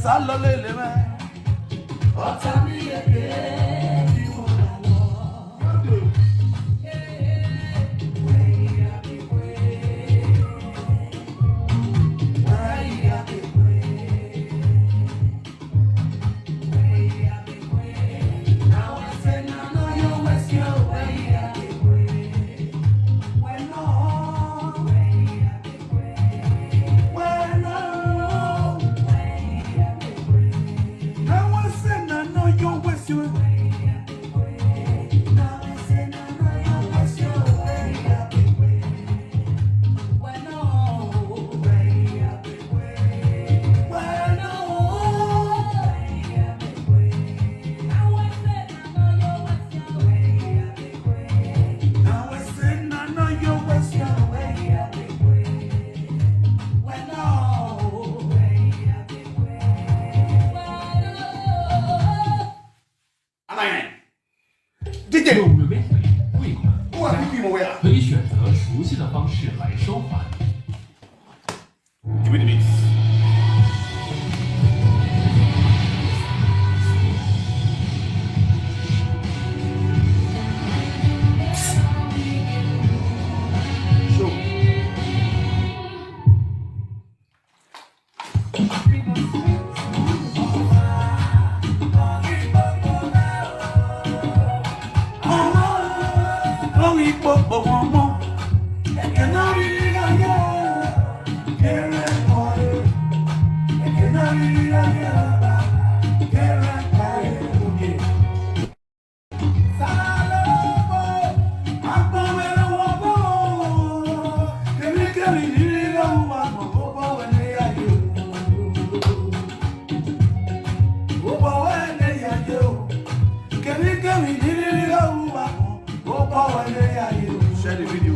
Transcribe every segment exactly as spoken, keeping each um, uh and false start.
Sálọ lélẹ̀ mẹ́. Ọ̀tá mi yẹ kẹ́ bí mo là lọ. DJ，给我们的美惠汇款，不管你给我呀。可以选择熟悉的方式来收款。Give me the mix. Show. Share the video.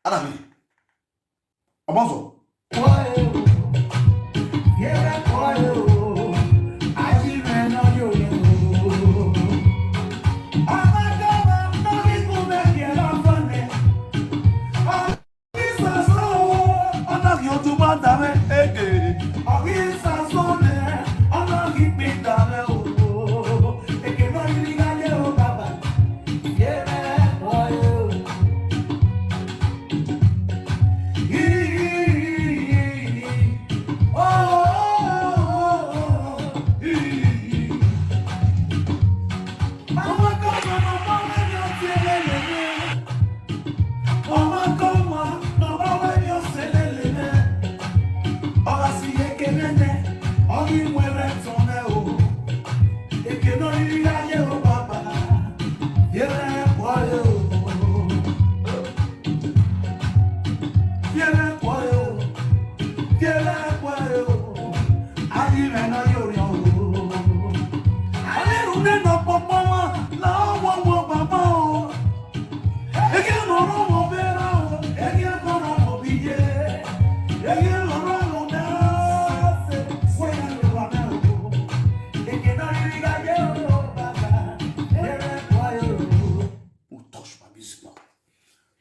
Ana mi. Ọmọ sọ.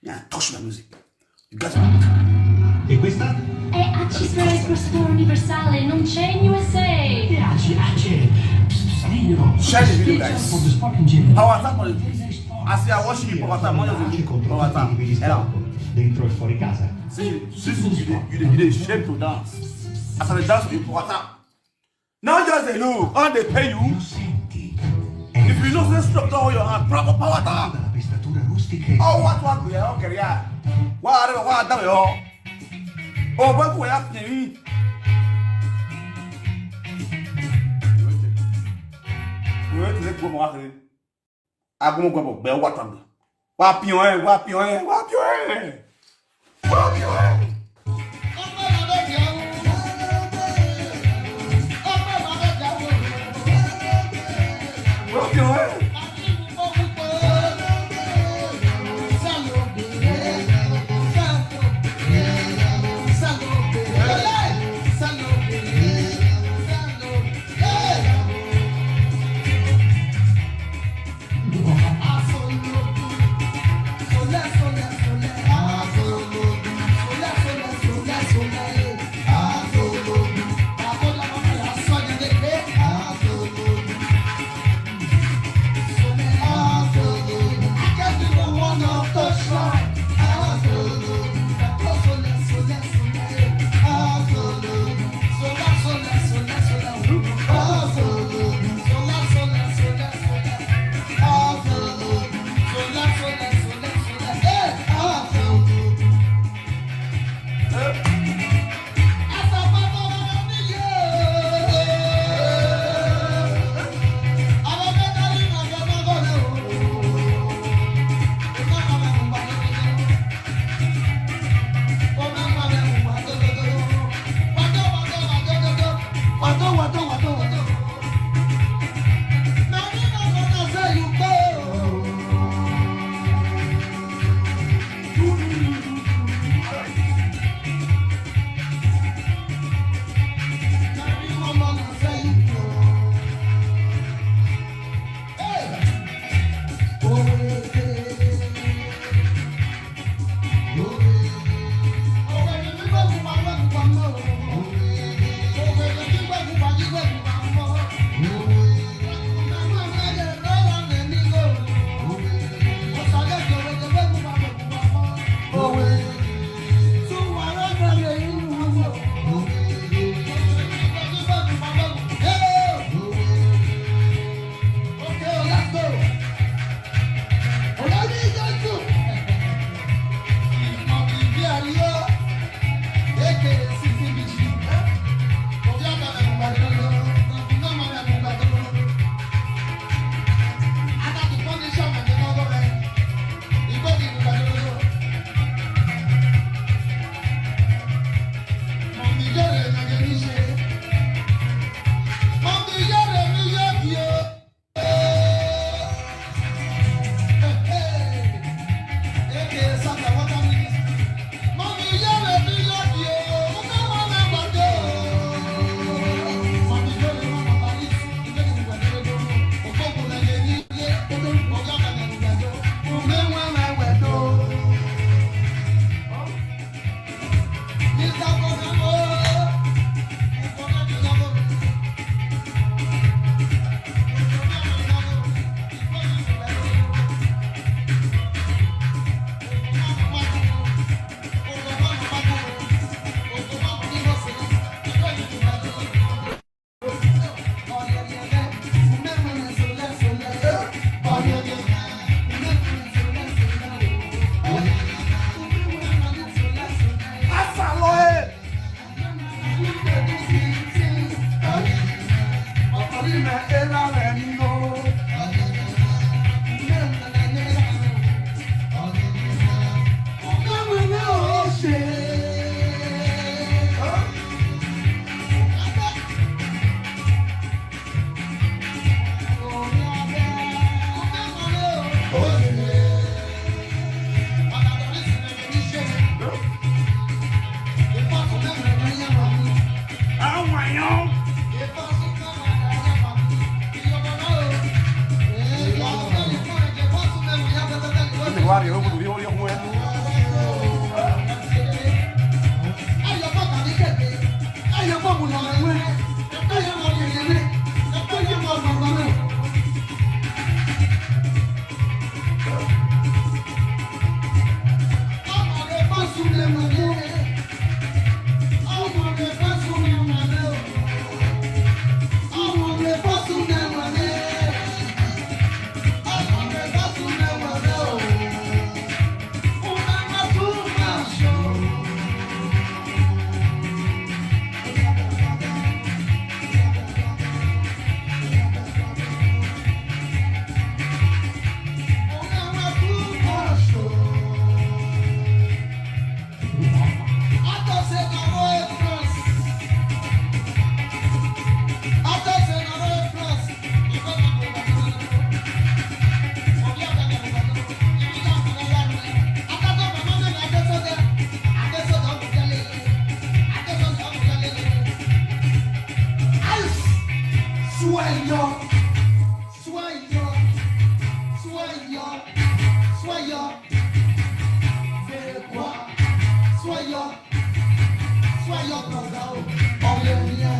Can't touch my music. You got it? E questa? È Aci per l'esportazione universale, non c'è in U S A. E Aci, Aci. Psst, psst, Share the video, guys. Power Attack for the, as you are watching the Power Attack, more than the Power Attack. Hello. Dentro e fuori casa. See, see, you dey, you dey, you dey shame to dance. As I dey dance with Power Attack. Now just dey look, how dey pay you? If you know say stop, don hold your hand, proper Power Attack. Oh, what, what, yeah, okay, yeah. Wa, wa, wa, da, yo. Oh, boy, boy, ask me. Wait, let go, mo ask you. Agumo gbo gbe wa tan. Wa pion e, wa pion e, wa pion e. Wa pion e. Wa pion e. Soyons, soyons, soyons, soyons. C'est quoi? Soyons, soyons, soyons. On est bien.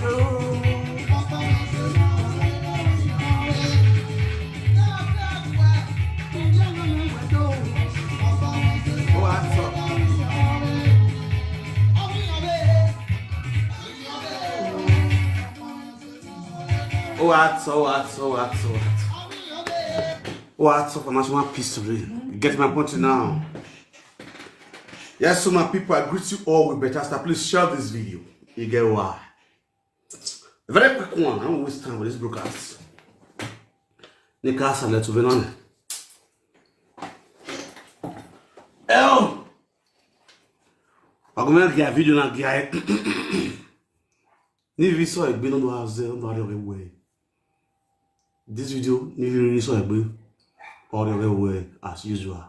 Go. Oh, what's up, what's up, what's up, what's up? Oh, what's up for National Peace Today? You get my point now. Yes, so my people, I greet you all with better stuff. Please share this video. You get why? A very quick one. I don't waste time with this broadcast. Nikas and Letuvenon. Oh! I'm going to get a video now, guy. Ni vi sọ egbe no do aze no do are we. This video ni vi really sọ egbe or the way as usual.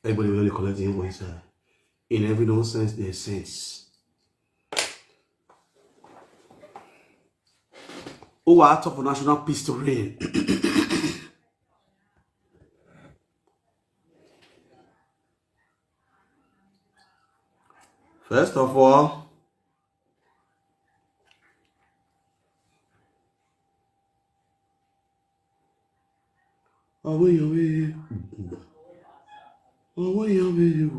Everybody will only collect the invoice. Uh, in every nonsense, there's sense. Oh, I thought for national peace to reign. First of all, Away, away. Away, away.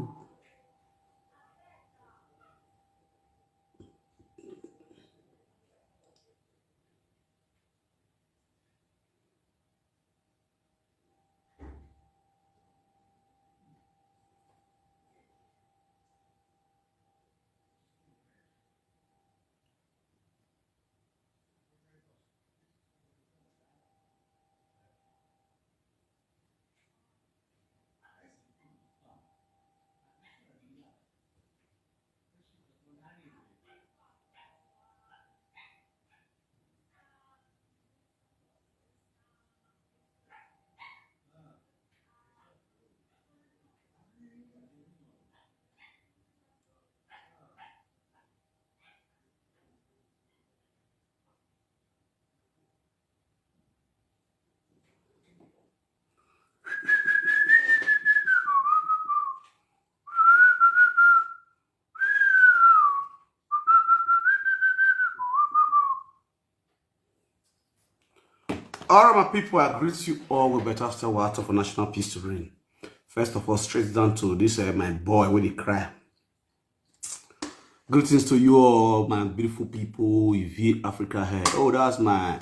All right, my people, I greet you all with better still water for national peace to reign. First of all, straight down to this, uh, my boy with the cry. Greetings to you all, my beautiful people. If you Africa head, oh, that's my,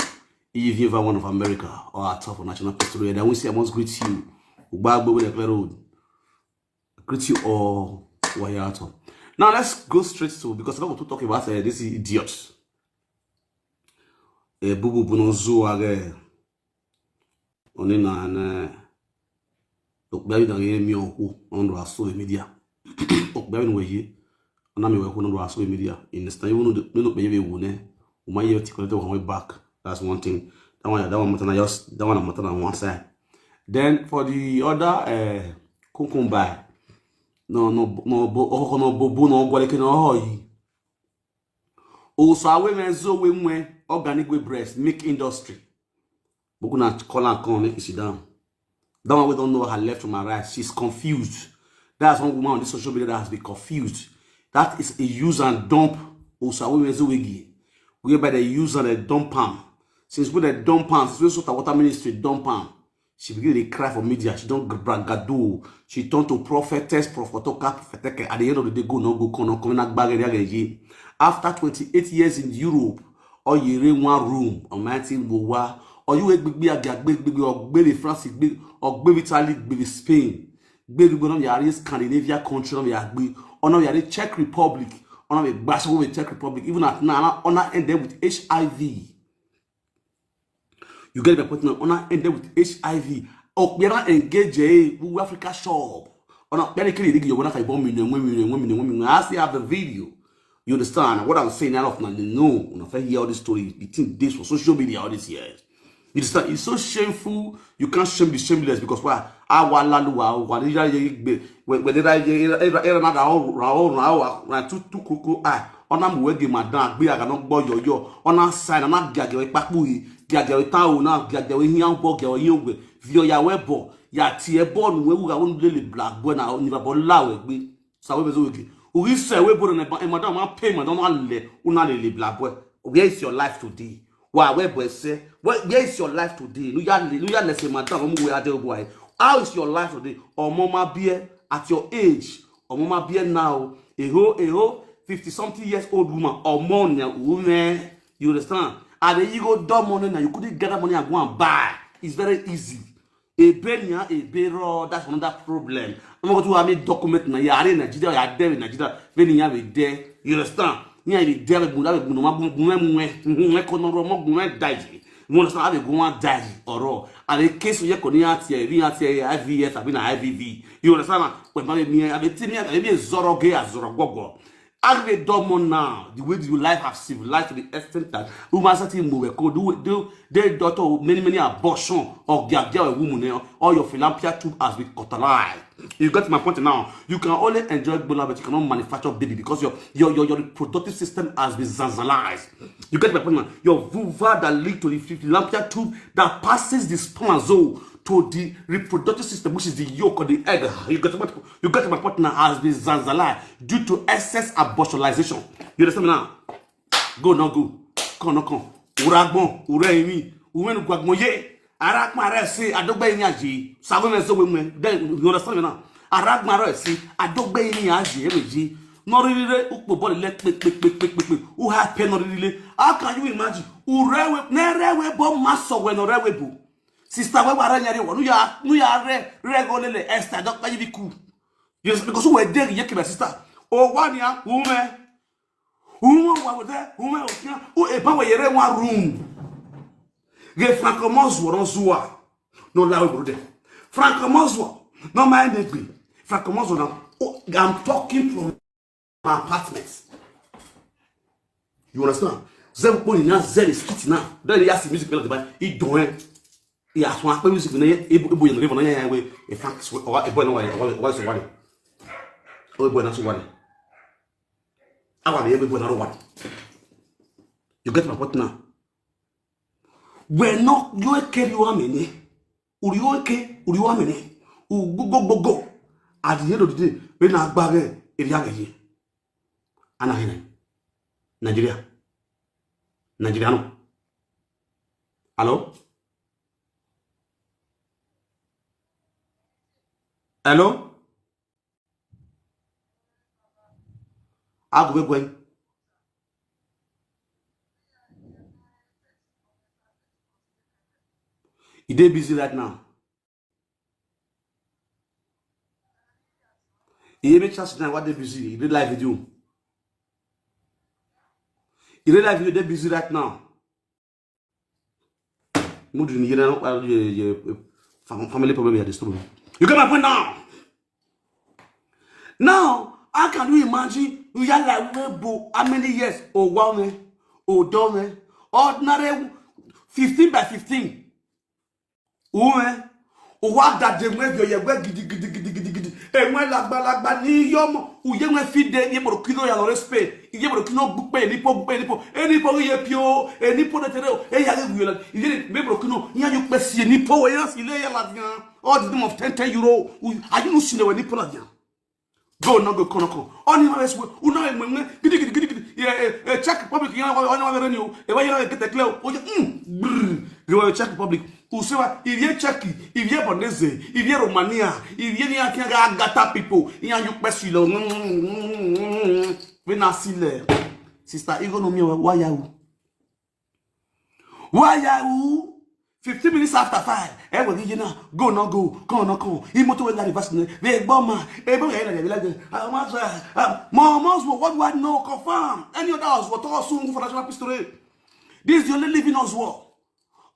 if you ever one of America or at all for national peace to reign, I will say I must greet you. Ugbagbo with the clear road. Greet you all. Why you at all? Now let's go straight to, because I want to talk about, uh, this idiot. Eh, bubu buno zuwa ge. Oni na ne. Okpia bi na ye mi oku on do aso media. Okpia bi no ye. Ona mi we ku on do aso media. In the stand, you know, no pe ye we ne. O ma ye ti connect one way back. That's one thing. That one, that one matter na just, that one matter na one side. Then for the other, uh, kukumba. No, no, no, bo, oh, no, bo, bo, no, gwale ke no, oh, yi. Osa we me zo we mwe, organic way breast, milk industry. But gonna call and come, make you sit down. That one we don't know her left from her right. She's confused. That's one woman on this social media that has been confused. That is a use and dump. Osa we me zo we gi. Whereby they use and they dump am. Since when they dump am, since when sort of water ministry dump am, she begin to cry for media. She don't bragado. She turned to prophetess, prophetocrat, propheteke. At the end of the day, go no go, come no come na gbagere again. After twenty-eight years in Europe, or you in one room, or my thing go wa, or you a big, big, big, big, or baby France, big, or baby Italy, baby Spain, baby go on your Scandinavia country, on your big, or now you are the Czech Republic, or now you bash over the Czech Republic, even at now, on end them with H I V. You get the point now. Ona end with H I V. Okpera engage, eh, who Africa shop. Ona pere kiri digi yobona kai bomb million, one million, one million, one million. I still have the video. You understand what I'm saying? Out of now, no. Una fair hear all this story. You think this for social media all these years. You understand? It's so shameful. You can't shame the shameless because why? Awa laluwa, wa ni ya ye gbe, we, we ni ya ye, era, era, era na da o, ra o, ra o, ra tu, tu, ku, ku, ah. Ona mu we ge madan, gbe aga no gbo yo yo. Ona sign, na gi age we papu yi, gi age we ta o, na gi age we hin an bo ge o yin ogbe. Vi o ya we bo, ya ti e bo nu we wu ga wo nu le le bla gbo na o ni babo la we gbe. Sa we bezo we gi. U ri se we bo na ba, e madan ma pay madan ma le, u na le le bla gbo. Where is your life today? Wa we bo se. Where, where is your life today? Nu ya le, nu ya le se madan mu we ade o bo ai. How is your life today? Omo ma bi e at your age. Omo ma bi e now. Eho, eho, fifty something years old woman. Omo na woman. You understand? And then you go dump money now. You couldn't get that money and go and buy. It's very easy. Ebe nya, ebe ro, that's another problem. I'm going to have a document na ya are Nigeria, ya there in Nigeria. When you have it there, you understand? Ni a be there, be guna, be guna, ma guna, guna, guna, kono ro, mo guna daji. You understand? A be guna daji, oro. A be case ye ko ni ati e, bi ati e, I V F, abi na I V V. You understand? When ma be mi, a be ti mi, a be mi zoro ge, a zoro gogo. Agbe domo now, the way the life have civilized to the extent that woman sati mo we ko do, do, they daughter many, many abortion or gaga a woman, eh, or your philanthropy tube has been cauterized. You get my point now. You can only enjoy Gbola, but you cannot manufacture baby because your, your, your, your reproductive system has been zanzalized. You get my point now. Your vulva that lead to the fallopian tube that passes the spermatozoa to the reproductive system, which is the yolk or the egg. You get my, you get my point now, has been zanzalized due to excess abortionalization. You understand me now? Go no go, come no come. Uragbon, uremi, umen gwagmoye. Aragma re si adogbe ini aji. Sago me so we me. Then you understand me now. Aragma re si adogbe ini aji e meji. No riri re ukpo body le pe pe pe pe pe pe. U ha pe no riri le. How can you imagine? U rewe ne rewe bo maso we no rewe bo. Sister we wara nyari wo. Nu ya nu ya re re go lele Esther doctor yi bi ku. Yes, because we dey here, my sister. O wa ni a ume. Ume wa we there. Ume o kia. U e ba we yere one room. Ge Francomoz wo no zua. No la we brother. Francomoz wo no my name. Francomoz wo now. Oh, I'm talking from my apartment. You understand? Zero point na zero street now. Then you ask music melody by it doing. He has one music na ebo ebo you never know we in fact or ebo no why why so why. Oh ebo na so why. Awa be ebo na why. You get my point now. We no you carry you amene. Uri oke, uri amene. U go go go go. At the end of the day, we na gbage area ge. Ana hene. Nigeria. Nigeria no. Hello? Hello? Agwe gwen. E dey busy right now. E dey make chance now. What dey busy? E dey live video. E dey live video. Dey busy right now. Mudu ni yena no kwa ye ye fam- family problem ya disturb me. You get my point now. Now, how can you imagine? You are like we bo how many years? Oh wow me, oh dome, ordinary fifteen by fifteen. Uwe, uwa dade mwe vyo ye we gidi gidi gidi gidi gidi. E mwe lagba lagba ni yomo. Uye mwe fide ye boro kino ya lore spe. Ye boro kino gukpe ni po gukpe ni po. E ni po ye pio. E ni po de tere o. E ya le guyela. Ye me boro kino. Ya yu kpe si ni po we ya si le ya la dia. All the name of ten ten euro. U- Are you not seeing we ni po la dia? Go no go kono ko. Oni ma wes we. Una e mwe gidi gidi gidi gidi. Ye e check public ya wa oni ma renew. E wa ye na get clear. O ye mm. Brr. Ye wa check public. Usewa, if you check, if you Bonese, if you Romania, if you ni akia gata people, ya yu kpe si lo. We na sile. Sister, you go no me wa ya u. Wa ya u. Fifteen minutes after five, e we gi na go no go, come no come. Imoto we na reverse ne. We gbo ma, e bo ya na de like. Ah, ma so. Mo mo so what we no confirm. Any other house we talk soon for national history. This is the only living house we.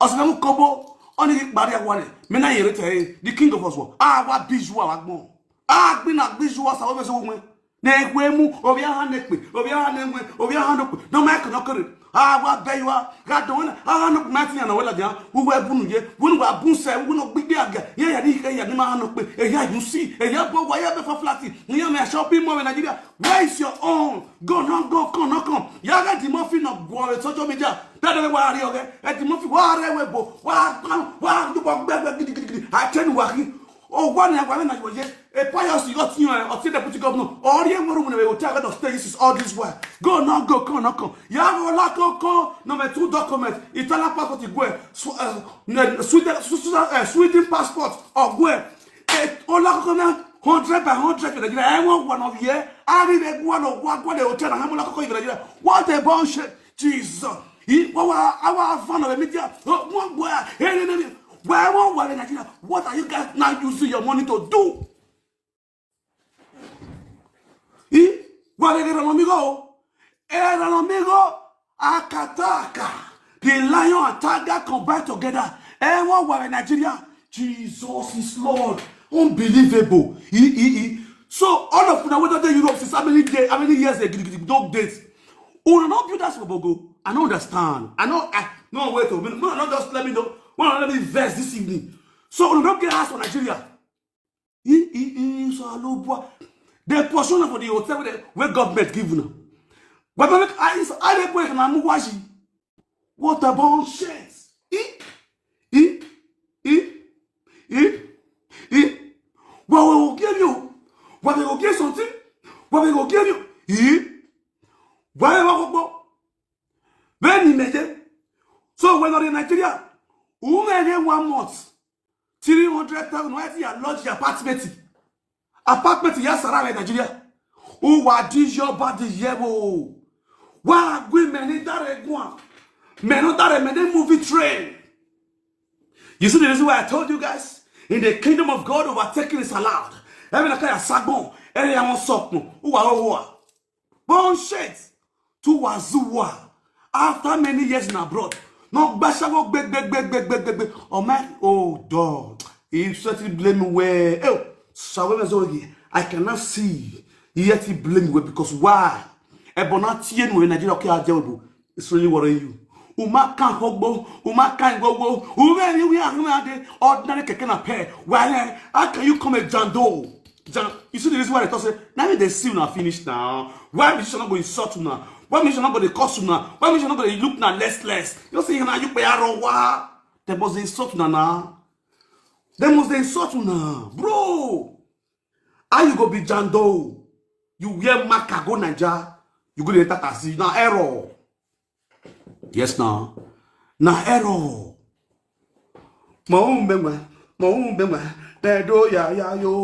Osinamu Kobo, only Baria Wale, Mena Yerete, the king of us. Ah, what bijou, what more? Ah, been a bijou, what I always want. Na ekwemu obi aha na-ekpe obi aha na-enwe obi aha na-ekpe na ma ekene okere. Awa be iwa ga don aha na-ekpe ma tinye na wela dia. Uwe bunu ye bunu wa bunse bunu gbigbe aga ye ya ni ke ya ni ma aha na-ekpe e ya yusi e ya bo wa ya be for flat ni ya me shopping mall in Nigeria. Where is your own? Go no go, come no come. Ya ga di mo fi no go social media. That way wa ri oge. E di mo fi wa re we bo wa wa du bo gbe gbe gidi gidi gidi. I tell you wa ki. Oh, one year, one year, a pious you got you or see deputy governor or you were woman will tell us stay this is all this while. Go no go, come no come. You have a lot of call number two document. Italian passport you go. Swe- uh, ne- Sweden, Swe- Swe- uh, Sweden passport or go. Ola come hundred by hundred in Nigeria. I want one of here. I need a one of one one hotel. I'm like, Nigeria. What a bullshit. Jesus. He, what wa- our fan of the media. What boy? Hey, hey, hey, hey. Why won't worry Nigeria? What are you guys now using your money to do? Eh? What are you gonna go? And amigo, Akataka, the lion and tiger combine together. And what worry Nigeria? Jesus is Lord. Unbelievable. Eh, eh, eh. So all of una whether dey Europe since how many days, how many years ago, those days. Una no build that for Bogo. I no understand. I no I no wait a minute. No, no, just let me know. Well, let me verse this evening. So una no get house for Nigeria. He he he so alobua. They pursue una for the hotel where, the, where government give una. But make I is I dey pray na muwaji. What about shit? He he he he he. Wa we go give you. Wa we go give something. Wa we go give you. He. Wa we go go. When he made it. So when are in Nigeria? Who made him one month? Three hundred thousand. Why is he lodge the apartment? Apartment, yes, around Nigeria. Who were these your body? Yebo. Why are we many that one? Men not that many movie train. You see the reason why I told you guys? In the kingdom of God, overtaking is allowed. Every kind of sagbon, every one sokmo. Who are who are? Bullshit. To Wazua. After many years in abroad. No gbashawo gbegbegbegbegbegbe. Oh my, oh dog. He certainly blame me where. Oh, so when I was here, I cannot see. He yet he blame me where because why? Ebonati in Nigeria, okay, I tell you. It's really worrying you. Uma kan hogbo, uma kan gogo, uma ni we are not ordinary keke na pair. Why? How can you come a jando? Jan, you see the reason why I talk say, now me dey see una finish now. Why musician not go insult una? Why musician not go dey curse una? Why musician not go dey look na less less? You see, now you pay around wa. They must dey insult una now. They must dey insult una, bro. How you go be jando? You wear maka go Naija. You go dey enter taxi. Na error. Yes, now. Na error. Mo umenwe, mo umenwe, nedo ya ya yo.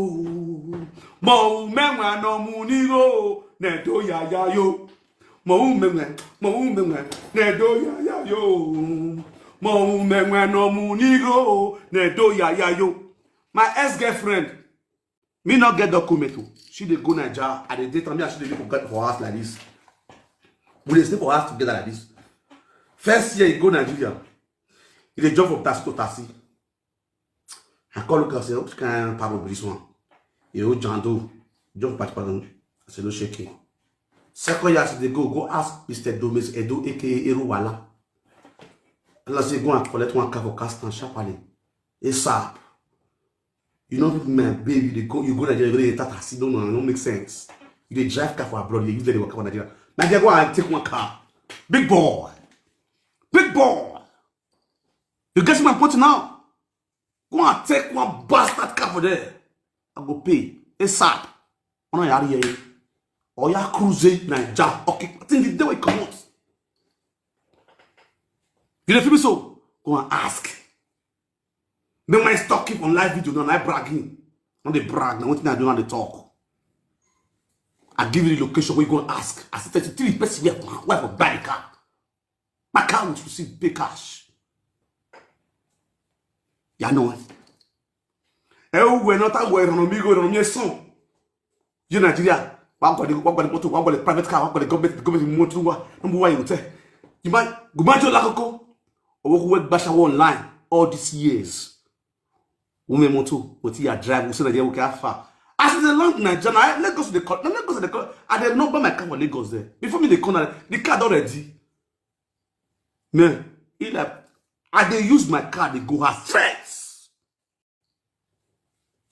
Mo umenwe no munigo, nedo ya ya yo. Mo umenwe, mo umenwe, nedo ya ya yo. Mo umenwe no munigo, nedo ya ya yo. My ex-girlfriend, me not get document o. She dey go Naija, I dey date am, me and she dey live for house like this. We dey sleep for house together like this. First year he go Nigeria, he dey jump from taxi to taxi. I call look and say, "Which kind of problem be this one?" He hold jando, jump patch patch. I say, "No shaking." Second year, as they go, go ask Mister Domis Edo, A K A Eru Wala. And I say, "Go and collect one car for Castan sharply. ASAP." You know, my baby, they go, you go Nigeria, you go to taxi, no, no, no, make sense. You dey drive car for abroad, you use the work for Nigeria. My girl, go and take one car. Big boy. Big boy. You get my point now? Go and take one bastard car for there. I go pay. ASAP. Ona yari ye. Or ya cruise Naija. Okay, I think the day we come out. You dey feel me so? Go and ask. Make my stock keep on live video now, I brag him. Not dey brag, now wetin I do now dey talk. I give you the location where you go and ask. I say thirty-three person here for where for buy the car. My car will receive pay cash. Ya know it. Eh, we not that way, no me go, no me son. You Nigeria, wa go the, wa go the motor, wa go the private car, wa go the government, government motor, wa, number one, you tell. You might, go might you lakoko. Or we work basha online all these years. Women motor, what you drive, we say that you can far. As the land Nigeria, I Lagos the call, Lagos the call. I did not buy my car for Lagos there. Before me, the corner, the card already. Man, he like, I dey use my car, they go have friends.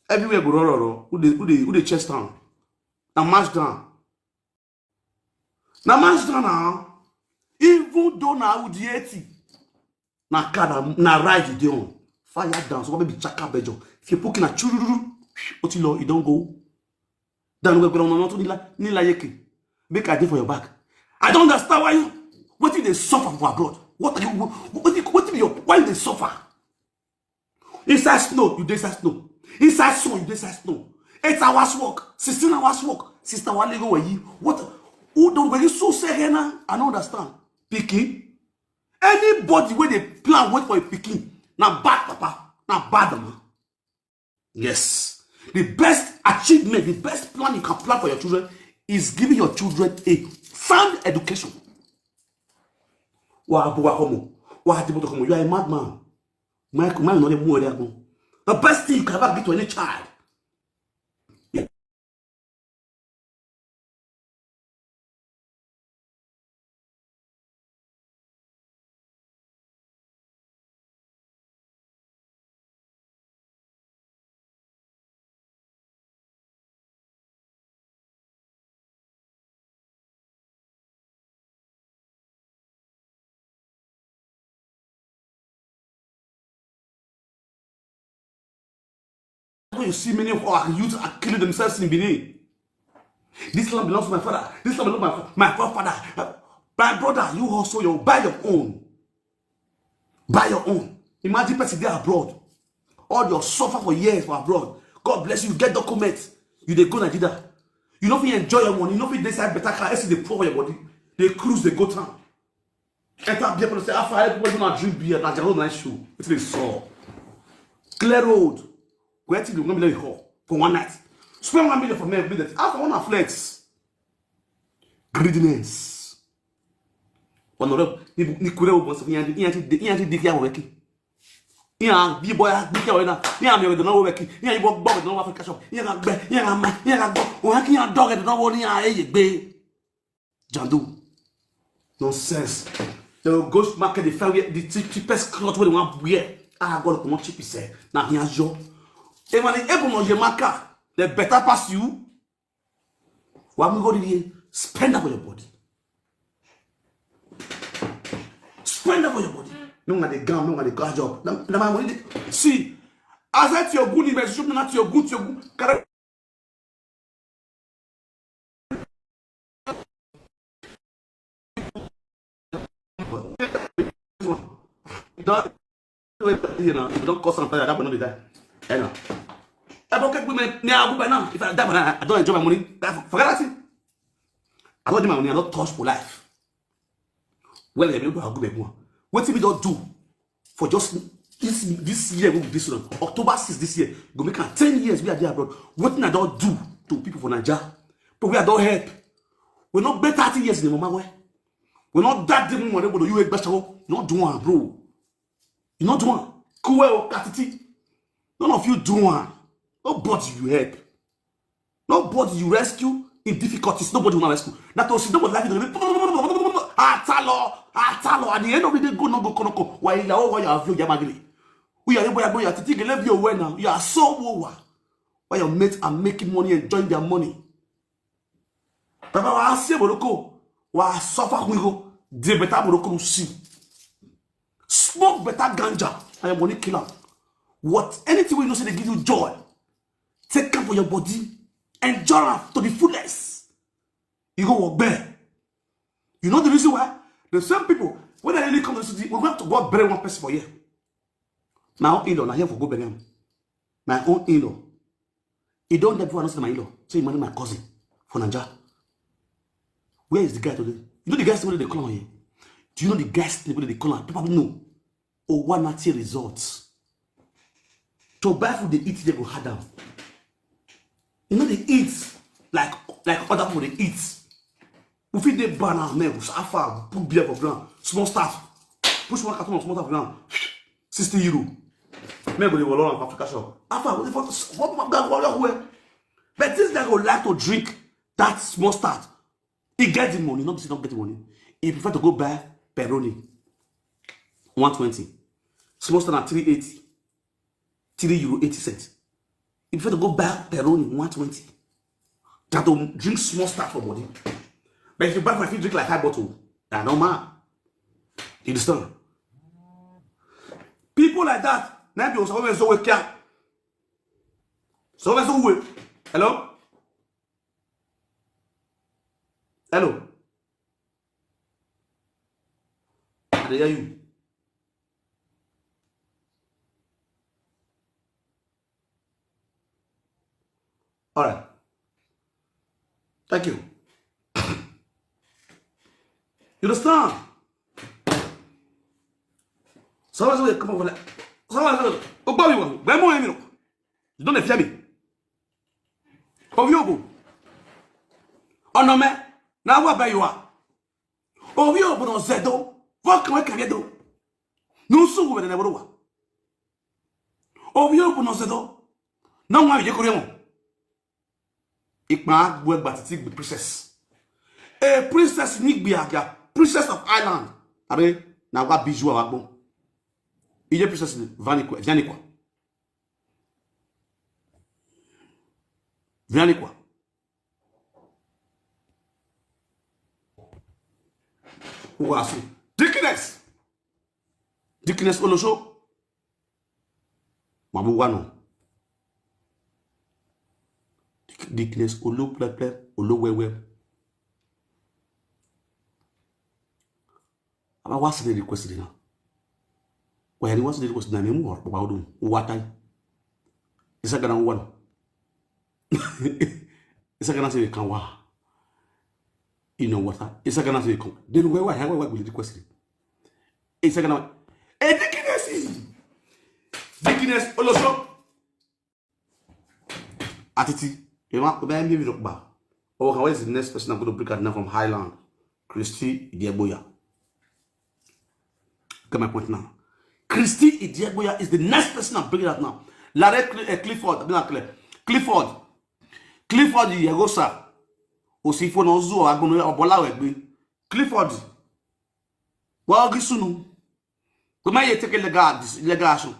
Everywhere go roro, who dey, who dey, who dey chest down. Na mash down. Na mash down now. Even though na Audi eighty, na car, na, na ride you dey on. Fire down, so what be chaka bejo. If you poke na chururu, otilo, you don't go. Dan we gbera no to nila, nila yeke. Make I dey for your back. I don't understand why you, what you dey suffer for abroad. What are you, what, what, what you, why you dey suffer? Inside snow, you dey inside snow. Inside sun, you dey inside snow. Eight hours work, sixteen hours work. Sister Wale go where you. What? Who don't where you so say here now? I don't understand. Pikin. Anybody where they plan wait for a pikin. Now bad papa. Now bad mama. Yes. The best achievement, the best plan you can plan for your children is giving your children a sound education. Wa abu wa homo. Wa ati boto homo. You are a madman. My, my, not a more. The best thing you can ever give to any child. When you see many of our youth are killing themselves in Benin. This land belongs to my father. This land belongs to my, my forefather. My brother, you also your buy your own. Buy your own. Imagine person dey abroad. All your suffer for years for abroad. God bless you, you get documents. You dey go Nigeria. You no fit enjoy your money. You no fit dey inside better car. Esi dey pour for your body. Dey cruise, dey go town. Enter beer parlor, say, "How far? Everybody wanna drink beer." Na their own nice show. Wetin dey sup? Clear road. Wetin dey go be like hall for one night? Spend one million for me, be that. How far? Wanna flex? Greediness. Honorable, ni ni kure wo bonso yan yan ti yan ti di kia weki. Yan bi boy di kia wena. Yan mi we do na wo weki. Yan ibo gbo do na wa Africa shop. Yan ga gbe, yan ga ma, yan ga gbo. O yan ki yan dog do na wo ni yan eye gbe. Jandu. Nonsense. They will go to market, they find where the cheap- cheapest cloth where they want to wear. Ah, God, come on, cheap, he said. Now, here's your. If I able on your marker, they better pass you. Why we go to the spend up on your body? Spend up on your body. No, na the gown, no, na the car job. Na na my money. Dey- See, as I tell you, good investment, not your good, your good. Correct. Don you know, you don cause am tire, that boy no dey die. Eh, na. I don get women, me, I go by now. If I die by now, I don enjoy my money. That, forget that thing. I don do my money, I don touch for life. Well, I don do a good one. Wetin we don do for just this this year, wey be this one, October six this year, go make am ten years we are there abroad. Wetin I don do to people for Naija? But we I don help. We no gbé thirty years in the mama way. We no that the woman wey you egbe shawo. You no do one, bro. You no do one. Kuwe o katiti. None of you do one. Nobody you help. Nobody you rescue in difficulties. Nobody will rescue. Na to see nobody life. Atalo, atalo. At the end of the day, go no go kono ko. Why you oh why you have you yamagili? We are able to go. You are thinking love you well now. You are so wowa. Why your mates are making money, enjoying their money? Baba wa ase boroko, wa suffer we go. The better boroko you see. Smoke better ganja and your money kill am. What anything we know say they give you joy, take am for your body, enjoy am to the fullest. You go work bear. You know the reason why? The same people when I really come to the city, we have to go bury one person for here. My own in-law, na here for go bury am. My own in-law. He don die before I know say na my in-law. Say he marry my cousin for Naija. Where is the guy today? You know the guy wey dey call am here? Do you know the guy wey dey call am? Probably no. Owanati results. To buy food they eat, they go hard down. You know they eat like like other people they eat. We fit dey bar now, man. We so far put beer for ground. Small staff. Push one carton of small staff for ground. Sixty euro. Men go dey wallow am for Africa shop. After what the fuck? What my guy wallow where? But this guy go like to drink that small start. He get the money, not say not get the money. He prefer to go buy Peroni, one twenty. Small start at three eighty, three euro eighty cents. He prefer to go buy Peroni, one twenty. That to drink small start for body. But if you buy my feet drink like high bottle, that no man. You understand? People like that, now be also always so wake up. So always so wake. Hello? Hello? I dey hear you. All right. Thank you. You understand? Someone will come over like, someone will, oh, Bobby, one, where more, you know? You don't fear me. Oviogo. Onome, now what by you are? Oviogo no zedo. What can I do? No, so we never wa. Oviogo no zedo. No, why you go? Ikma, we but the princess. A princess, Nick Biaga, princess of Ireland. Are, now what be you are? Iye princess, Vaniqua, Vaniqua. Vaniqua. Who was who? Dickiness. Dickiness Olosho. Mabu wano. Dick- Dickiness Olo Pleple, Olo Wewe. Ama what's the request now? Why you want to do this? Na me more about do what I. It's a gonna one. It's a gonna say we can wa. You know what? It's a gonna say we can. Then why why why why will the question? It's a gonna. A dikines. Dikines olosho. Atiti. You know, but I'm giving up. Oh, how is the next person I'm going to bring out now from Highland? Christy Idiaboya. Get my point now. Christy Idiaboya is the next person I'm bringing out now. Larry Cl- uh, Clifford, I mean, not Cl- Clifford. Clifford Yagosa. Osifo no zuo agbono obola wegbe. Clifford. Wa ogi sunu. We ma ye take legal dis- legal action.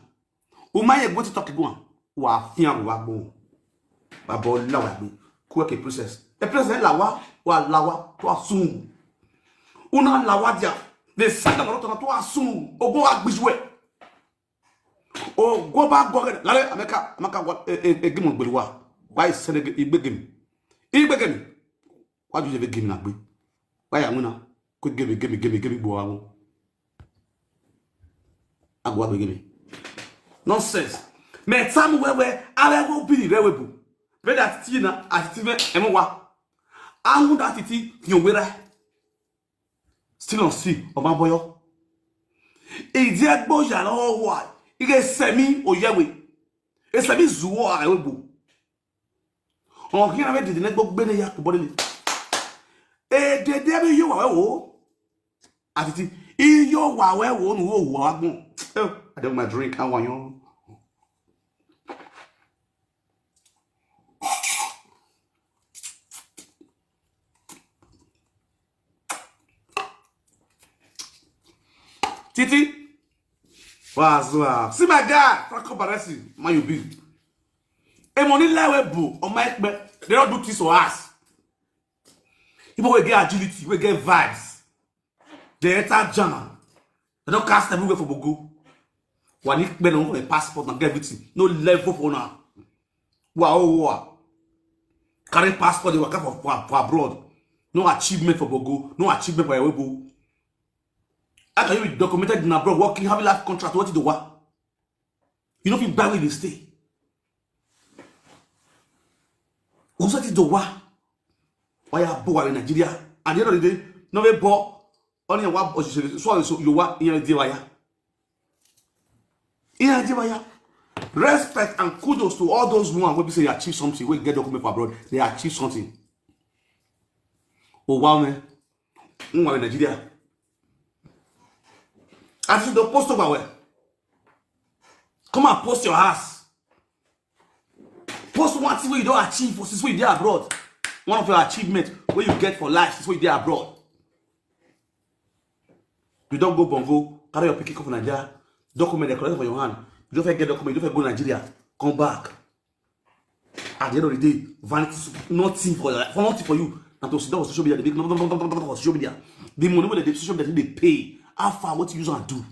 We ma ye go to talk go. Wa fian wa gbo. Wa bo la wa gbe. Ku ke process. The process la wa wa la wa to assume. Una la wa dia. The saga wa to assume. Ogo agbijwe. Ogo ba go lare America America wa e e gimo gbere wa. Why send igbe gimi? Igbe gimi. Why do you even give me na gbe? Why am una? Quick give me give me give me give me gbo awo. Agwa be give me. Nonsense. Me tamu wewe awe go be the rewebu. Be that tina ati me emo wa. Awu that iti yo wera. Still on see o ma boyo. Idi agbo ya lo wa. Ige semi oyewe. Esemi zuwo awebu. Ọ̀hìn àwọn èdè nẹ́gbọ́ gbé ní ya kò bọ́lé ni. Èdè dé bí yóò wà wẹ́wò. Àti tí yóò wà wẹ́wò nù ó wà wá gbọ́n. I don't my drink, àwọn yan. Titi. Wazua. See my guy, Franco Baresi, man you be. A money lie we boo, on my ekpe. They don't do this for us. People will get agility, we get vibes. They enter jam. They don't cast everywhere for Bogo. Wani kpe no a passport and everything. No level for now. Wow, wow. Carry passport, they work for, for, for abroad. No achievement for Bogo. No achievement for Ewebo. How can you be documented in abroad working, having life contract? What is the wa? You know if you buy where you stay. Who said it the wa? Why are boy in Nigeria? At the end of the day, no be boy. Only wa so so you wa in the wire. In the wire. Respect and kudos to all those who are going to say achieve something. We get document for abroad. They achieve something. Oh wow, man. Who are in Nigeria? As you don't post over where? Come and post your ass. Post one thing wey you don achieve for since wey you dey abroad. One of your achievement wey you get for life since wey you dey abroad. You don go Bongo, carry your pikin come for Naija, document dey collect for your hand. You don fit get document, you don fit go Nigeria, come back. At the end of the day, vanity, nothing for your life, nothing for you. Na to sit down for social media, dey make nothing for social media. The money wey dey social media dey pay, how far, what you use am do?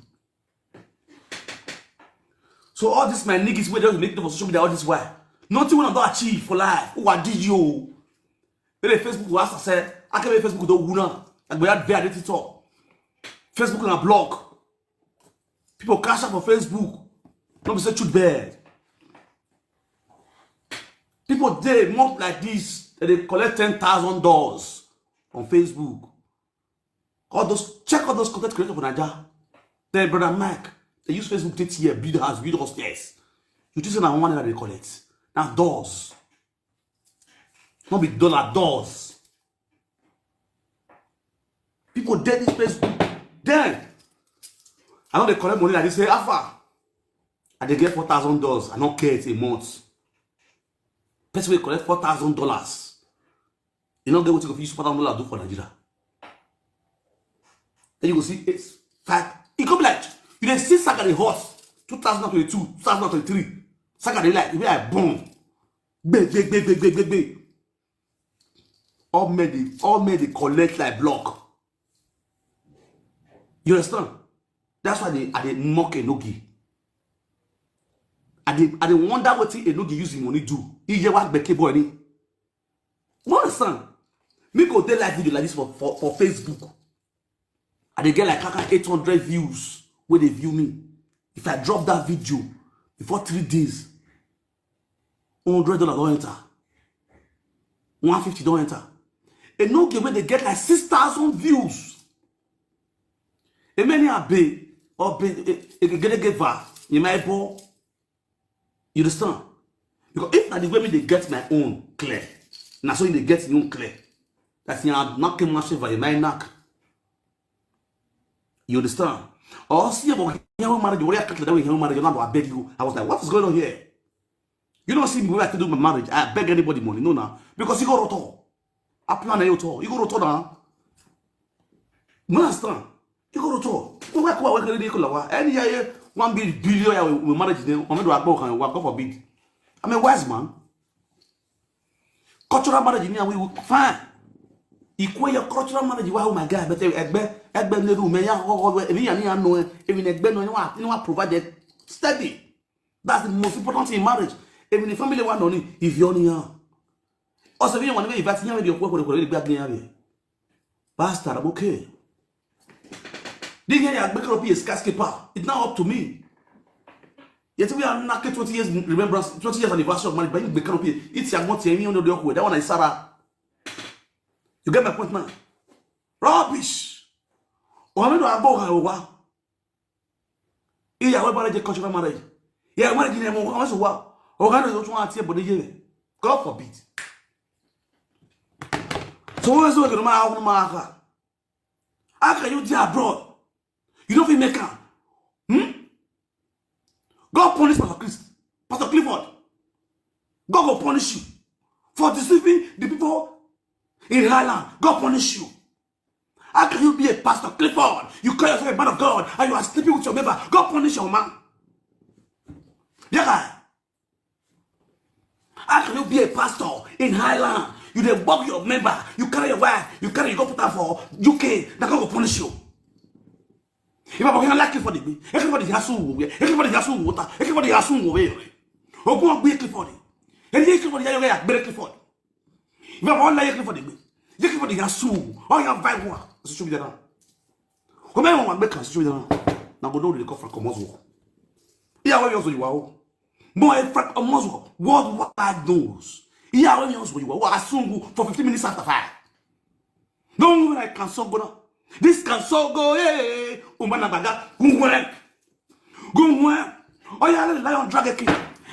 So all this my niggas wey just make for social media all this while, nothing wey I don achieve for life. Who are you? Ele Facebook was I said, I can make Facebook don wuna. Like we had very little talk. Facebook na block. People cash out for Facebook. No be say shoot bad. People dey month like this, they dey collect ten thousand dollars on Facebook. All those, check all those content creators for Naija. Then brother Mike, they use Facebook this year, build house, build upstairs. You think say na one naira they collect? Na dollars. No be dollar, dollars. People dey this Facebook. Then I know they collect money like this. Say, Alpha, I dey get four thousand dollars. I don't care it a month. Person will collect four thousand dollars. You no get wetin go fit use four thousand dollars do for Nigeria. Then you go see it's five. E come be like you dey see saga dey hot. Two thousand twenty-two, two thousand twenty-three. Saga dey like, e be like bomb. Gbe, gbe, gbe, gbe, gbe, gbe, gbe. All men dey, all men dey collect like block. You understand? That's why they, I dey mock Enogi. I dey, I dey wonder wetin Enogi use him money do. Iye wa gbeke boy ni. You understand? Me go dey live video like this for, for, for Facebook. I dey get like kaka eight hundred views wey dey view me. If I drop that video before three days, hundred dollar don enter, one fifty don enter. A no game wey dey get like six thousand views. Emeni abe or be egegedege va in my ball. You understand? Because if na the way me dey get my own clear, na so you dey get your own clear. That's your knocking my favor in my knock. You understand? Or see about your marriage, what you that way your marriage, you know, I beg you. I was like, what is going on here? You don't see me where I can do my marriage. I beg anybody money, no now, because you go roto. I plan a hotel. You go roto now. No understand? You go roto. Go work, work, work, work, work. Any year, one billion, we marriage, then I'm going to work, God forbid. I'm a wise man. Cultural marriage ni àwọn ìwé fine. Ìkó ẹyọ cultural marriage wá, oh my God, bẹ́tẹ̀ ẹgbẹ́ ẹgbẹ́ nínú mi yá kọ́kọ́ wẹ́ èmi yà ní àánú ẹ èmi ní ẹgbẹ́ náà ni wọ́n ni wọ́n provide steady. That's the most important thing in marriage. Èmi ní family wa nọ ni ìfẹ́ ọ nìyàn. Ọ̀sẹ̀ mi yẹn wà níbẹ̀ ìfẹ́ àti yẹn mi di ọ̀pọ̀ ọ̀pọ̀ ọ̀pọ̀ ìgbà gbé yẹn rẹ̀. Pastor, I'm okay. This year I gbé kọ́rọ̀ bí a skyscraper. It's now up to me. Yet we are knocking twenty years remembrance, twenty years anniversary of marriage, but you gbé kọ́rọ̀ bí it's your month, you know the awkward. That one is Sarah. You get my point now? Rubbish. Or I don't go. Ìyàwó bá lè jẹ cultural marriage. Ìyàwó marriage ni ẹ mọ ọmọ sọ wa. Ọ̀gá náà tó tún àti ẹ̀bọ̀dé yé rẹ̀. God forbid. So wọ́n sọ ìgbìmọ̀ máa wọ́n máa kà. How can you dey abroad? You don't fit make am. Hmm? God punish Pastor Chris, Pastor Clifford. God go punish you for deceiving the people in Ireland. God punish you. How can you be a pastor, Clifford? You call yourself a man of God and you are sleeping with your member. God punish your man. Yeah, guy. How can you be a pastor in Highland? You dey bug your member. You carry your wife. You carry you go put her for U K. That God go punish you. If I can like Clifford, everybody has to go. Everybody has to water. Everybody has to go away. Open up with Clifford. And Clifford, you are Clifford. Ìbá wọn láyé kí fọdí gbé. Yé kí fọdí yà sùn. Ọ yà bá ìwà. Social media náà. Kò mẹ́rin wọn gbé kan social media náà. Na go know they come from Commonwealth. Ìyàwó yóò sọ ìwà o. Mo ẹ Frank Commonwealth. Worldwide knows. Ìyàwó yóò sọ ìwà o. Asungu for fifteen minutes after five. No woman I can so go now. This can so go. Hey, umana baga. Gunwe. Gunwe. Oh yeah, let the lion drag a king.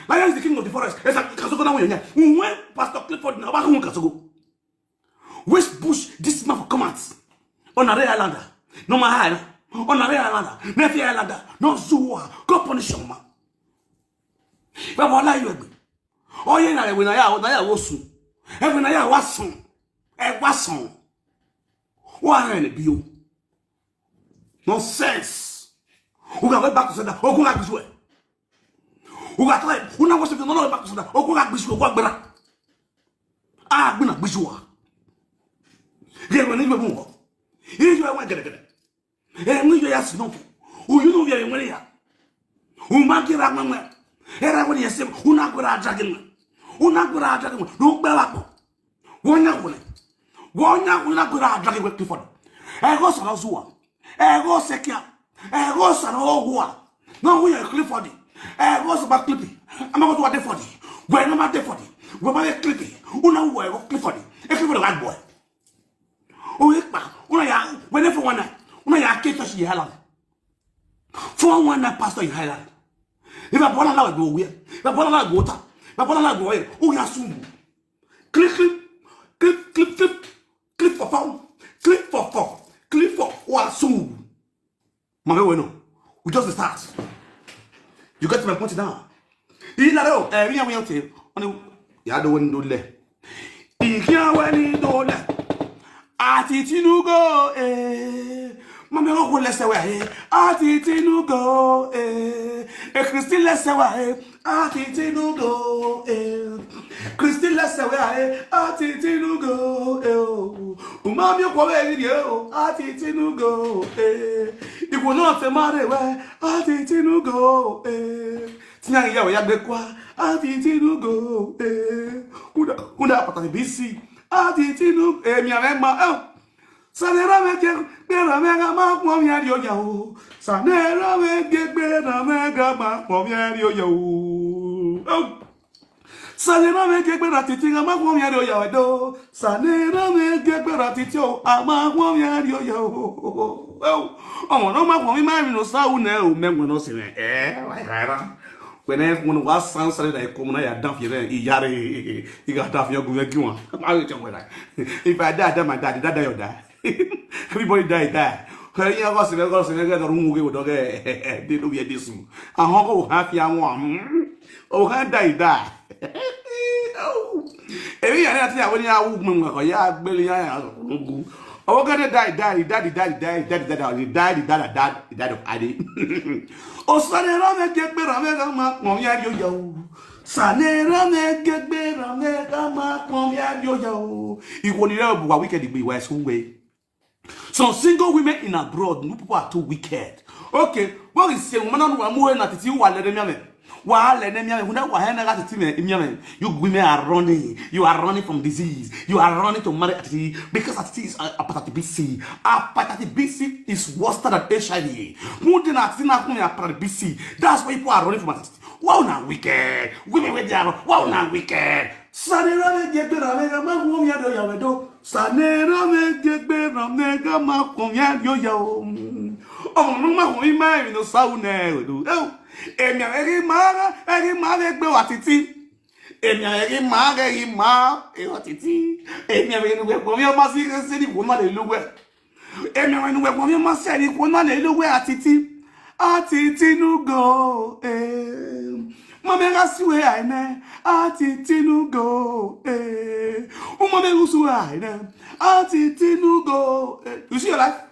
Lion is the king of the forest. It's like can so go now. Gunwe. Pastor Clifford na ba hun can so go. Which bush this man for come out? On a real islander. No my high. On a real islander. Nephew islander. No zuwa. Go punish your man. Baba, why you? Oh yeah, na we na ya, na ya wosu. Every na ya wasun. E wasun. Why are you? Nonsense. Who got back to sender? Who got this way? Who got time? Who now wants to know back to sender? Who got this way? Who got better? Ah, gbina gbisuwa. Ye wani be mo. Ye yo wa gede gede. E mu yo ya sino. U you know we wani ya. U ma kira mama. Era wani ya se una kura dragon. Una kura dragon. No gbe wa po. Wonya wole. Wonya una kura dragon we Clifford. E go so zuwa. E go sekia. E go so no wa. No we Clifford. E go so ba Clifford. Ama go to Clifford. We no ma Clifford. We ma Clifford. Una we go Clifford. E Clifford bad boy. O ye pa. Una ya we ne for one. Una ya ke to shi halal. For one pastor in Highland. If I born allow go where? If I born allow go water. If I born allow go where? O ya sum. Clip clip clip clip clip clip for four. Clip for four. Clip for wa sum. Mama we no. We just start. You get my point now. Ina ro, eh, we we te. Oni ya do wani dole. Ikia wani dole. Ati Tinugo, eh. Mama we go lese we, eh. Ati Tinugo, eh. E Christy lese we, eh. Ati Tinugo, eh. Christy lese we, eh. Ati Tinugo, eh. Umami kwa we ni, eh. Ati Tinugo, eh. Igbo no te mare we. Ati Tinugo, eh. Tinya ya we ya gbe kwa. Ati Tinugo, eh. Una, una pata B C. Ati Tinugo, eh, mi ame ma, eh. Sanera me ke gbera me ga ma kwon ya ri oya o. Sanera me ke gbera me ga ma kwon ya ri oya o. Oh. Sanera me ke gbera titi ga ma kwon ya ri oya o. Sanera me ke gbera titi o. A ma kwon ya ri oya o. Oh. Omo no ma kwon mi ma mi no sa u ne o me won no se me. Eh, wa ra. When I when wa san sare da ko na ya dan fi re i yare i ga dan fi ogun me ki won. Ma we je we ra. If I die, I die, my daddy, that die, you die. Everybody die, die. Kaya ko se ko se ga ru mu ge do ge. De do ye disu. A ho ko ha fi awon. O ha die, die. Ebi ya ni ati ya wo ni a wu mu ko ya gbe ya ya. Owo gede die, die, die, die, die, die, die, die, die, die, die, die, die, die, die of Ade. O sane ra me ke gbe ra me ga ma pon ya yo yo. Sane ra me ke gbe ra me ga ma pon ya yo yo. Iwo ni re bu wa wicked gbe wa sun we. Some single women in abroad, no people are too wicked. Okay, what is saying? Woman, no wa mu na titi wa le de mi ame. Wa le ne mi ame, una wa he na ga titi me mi ame. You women are running. You are running from disease. You are running to marry atiti because atiti is a, hepatitis B C. Hepatitis B C is worse than H I V. Mu de na atiti na kun ya hepatitis B C. That's why people are running from atiti. Wow, na wicked. Women with their wow, na wicked. Sanera me je gbe ra me ga ma wo mi ado ya we do. Sanera me je gbe ra me ga ma kun ya yo ya o. Omo no ma kun mi ma mi no sa u ne we do. Eh, emi a ri ma ra, eri ma re gbe wa titi. Emi a ri ma re ri ma e wa titi. Emi a ri nu we ko mi o ma si re se ni ko ma le lu we. Emi a ri nu we ko mi o ma se ni ko ma le lu we atiti. Atiti nu go eh. Ma me ga si we ai ne. Atiti nu go eh. U ma me gu su ai ne. Atiti nu go eh. You see your life?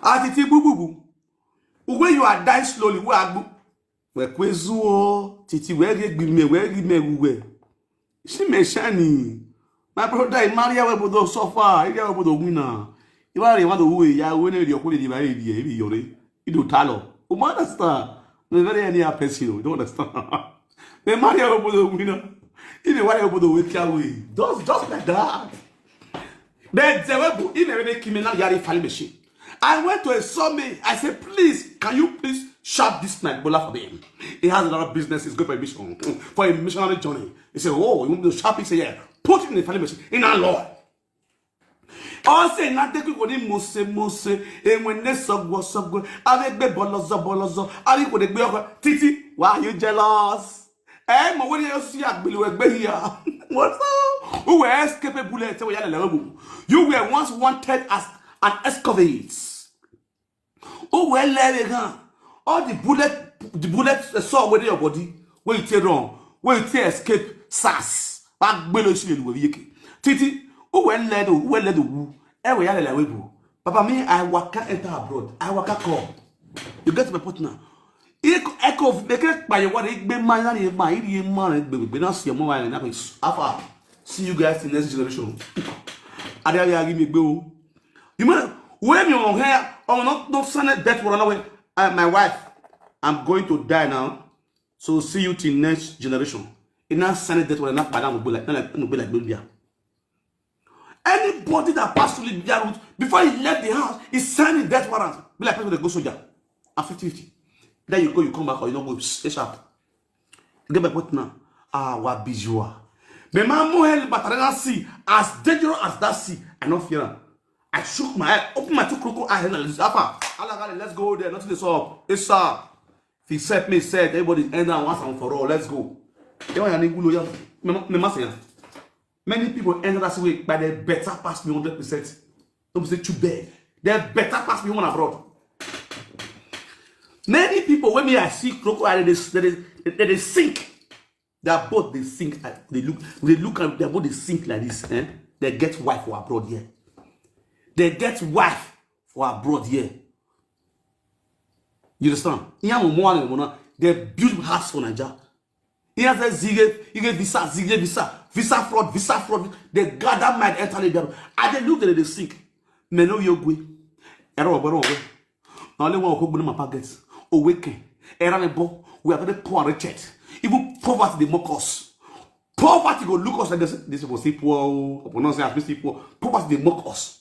Atiti bu bu bu. Uwe you are die slowly. We agbu. We kwezuo titi we ge gbi me we gi me gu we. Si me shani. My brother, I marry we bodo suffer. I we bodo wina. I wa re wa do we ya we ne ri oku le di ba ri di e bi yore. I do talo. You understand? Me very any person, you don't understand. Me marry we bodo wina. I dey wa we bodo we kia we. Just just like that. But they were even a criminal yari fali machine. I went to a summit. I said, please, can you please shop this night Bola for me? He has a lot of business. He's going for a mission, for a missionary journey. He said, oh, you want me to shop? He said, yeah. Put it in the fali machine. In our Lord. All say not take it with him, Mose, Mose, and when they sogwa, sogwa, are they be bolozo, bolozo, are they going to be titi? Why are you jealous? Eh, mo wani yo si agbelu egbe here. What's up? Who were escape bullet? We yale level. You were once wanted as an excavate. Who were level gun? All the bullet, the bullet saw with your body. Where you take run? Where you take escape? Sas. Agbelu si le luwe yeke. Titi. Who were led? Who were led? Who? Eh, we yale level. Papa, me, I waka enter abroad. I waka come. You get my point now. Echo, echo, make it by your what? It be my name, my name, my name. Be be not see more wine. Afa. See you guys in next generation. Ade ade agi mi gbe o. You mean when you on here? Oh, not not send that one away. Uh, my wife, I'm going to die now. So see you till next generation. Ina send that one. Not bad. I'm be like, not like, not be like Libya. Anybody that passed through Libya route before he left the house, he signed a death warrant. Be like people that go soldier at fifty fifty. Then you go, you come back, or you don't go. Stay sharp. You get my point now. Ah, what visual. The man more hell but I don't see as dangerous as that sea. I don't fear him. I shook my eye, open my two crocodile eyes, and I said, Alpha, Allah, let's go there. Nothing is up. It's up. If he set me, set everybody end down once and for all. Let's go. You want any gulo ya? Me me must say. Many people enter that way, but they better pass me hundred percent. Don't say too bad. They better pass me one abroad. Many people when me I see crocodile, they they, they, they sink. Their boat they sink. Uh, they look they look at their boat they sink like this. Eh? They get wife for abroad here. They get wife for abroad here. You understand? Yeah, more than one. They build house for Nigeria. He has a zige, he get visa, zige visa, visa fraud, visa fraud. They gather my entire level. I dey look at the sink. Me no yo gwe. Ero ogboro ogwe. Na only one okogbo in my pocket. Awaken. Era me bo. We are very poor and wretched. Even poverty dey mock us. Poverty go look us like this. This people see poor. Upon us as we see poor. Poverty dey mock us.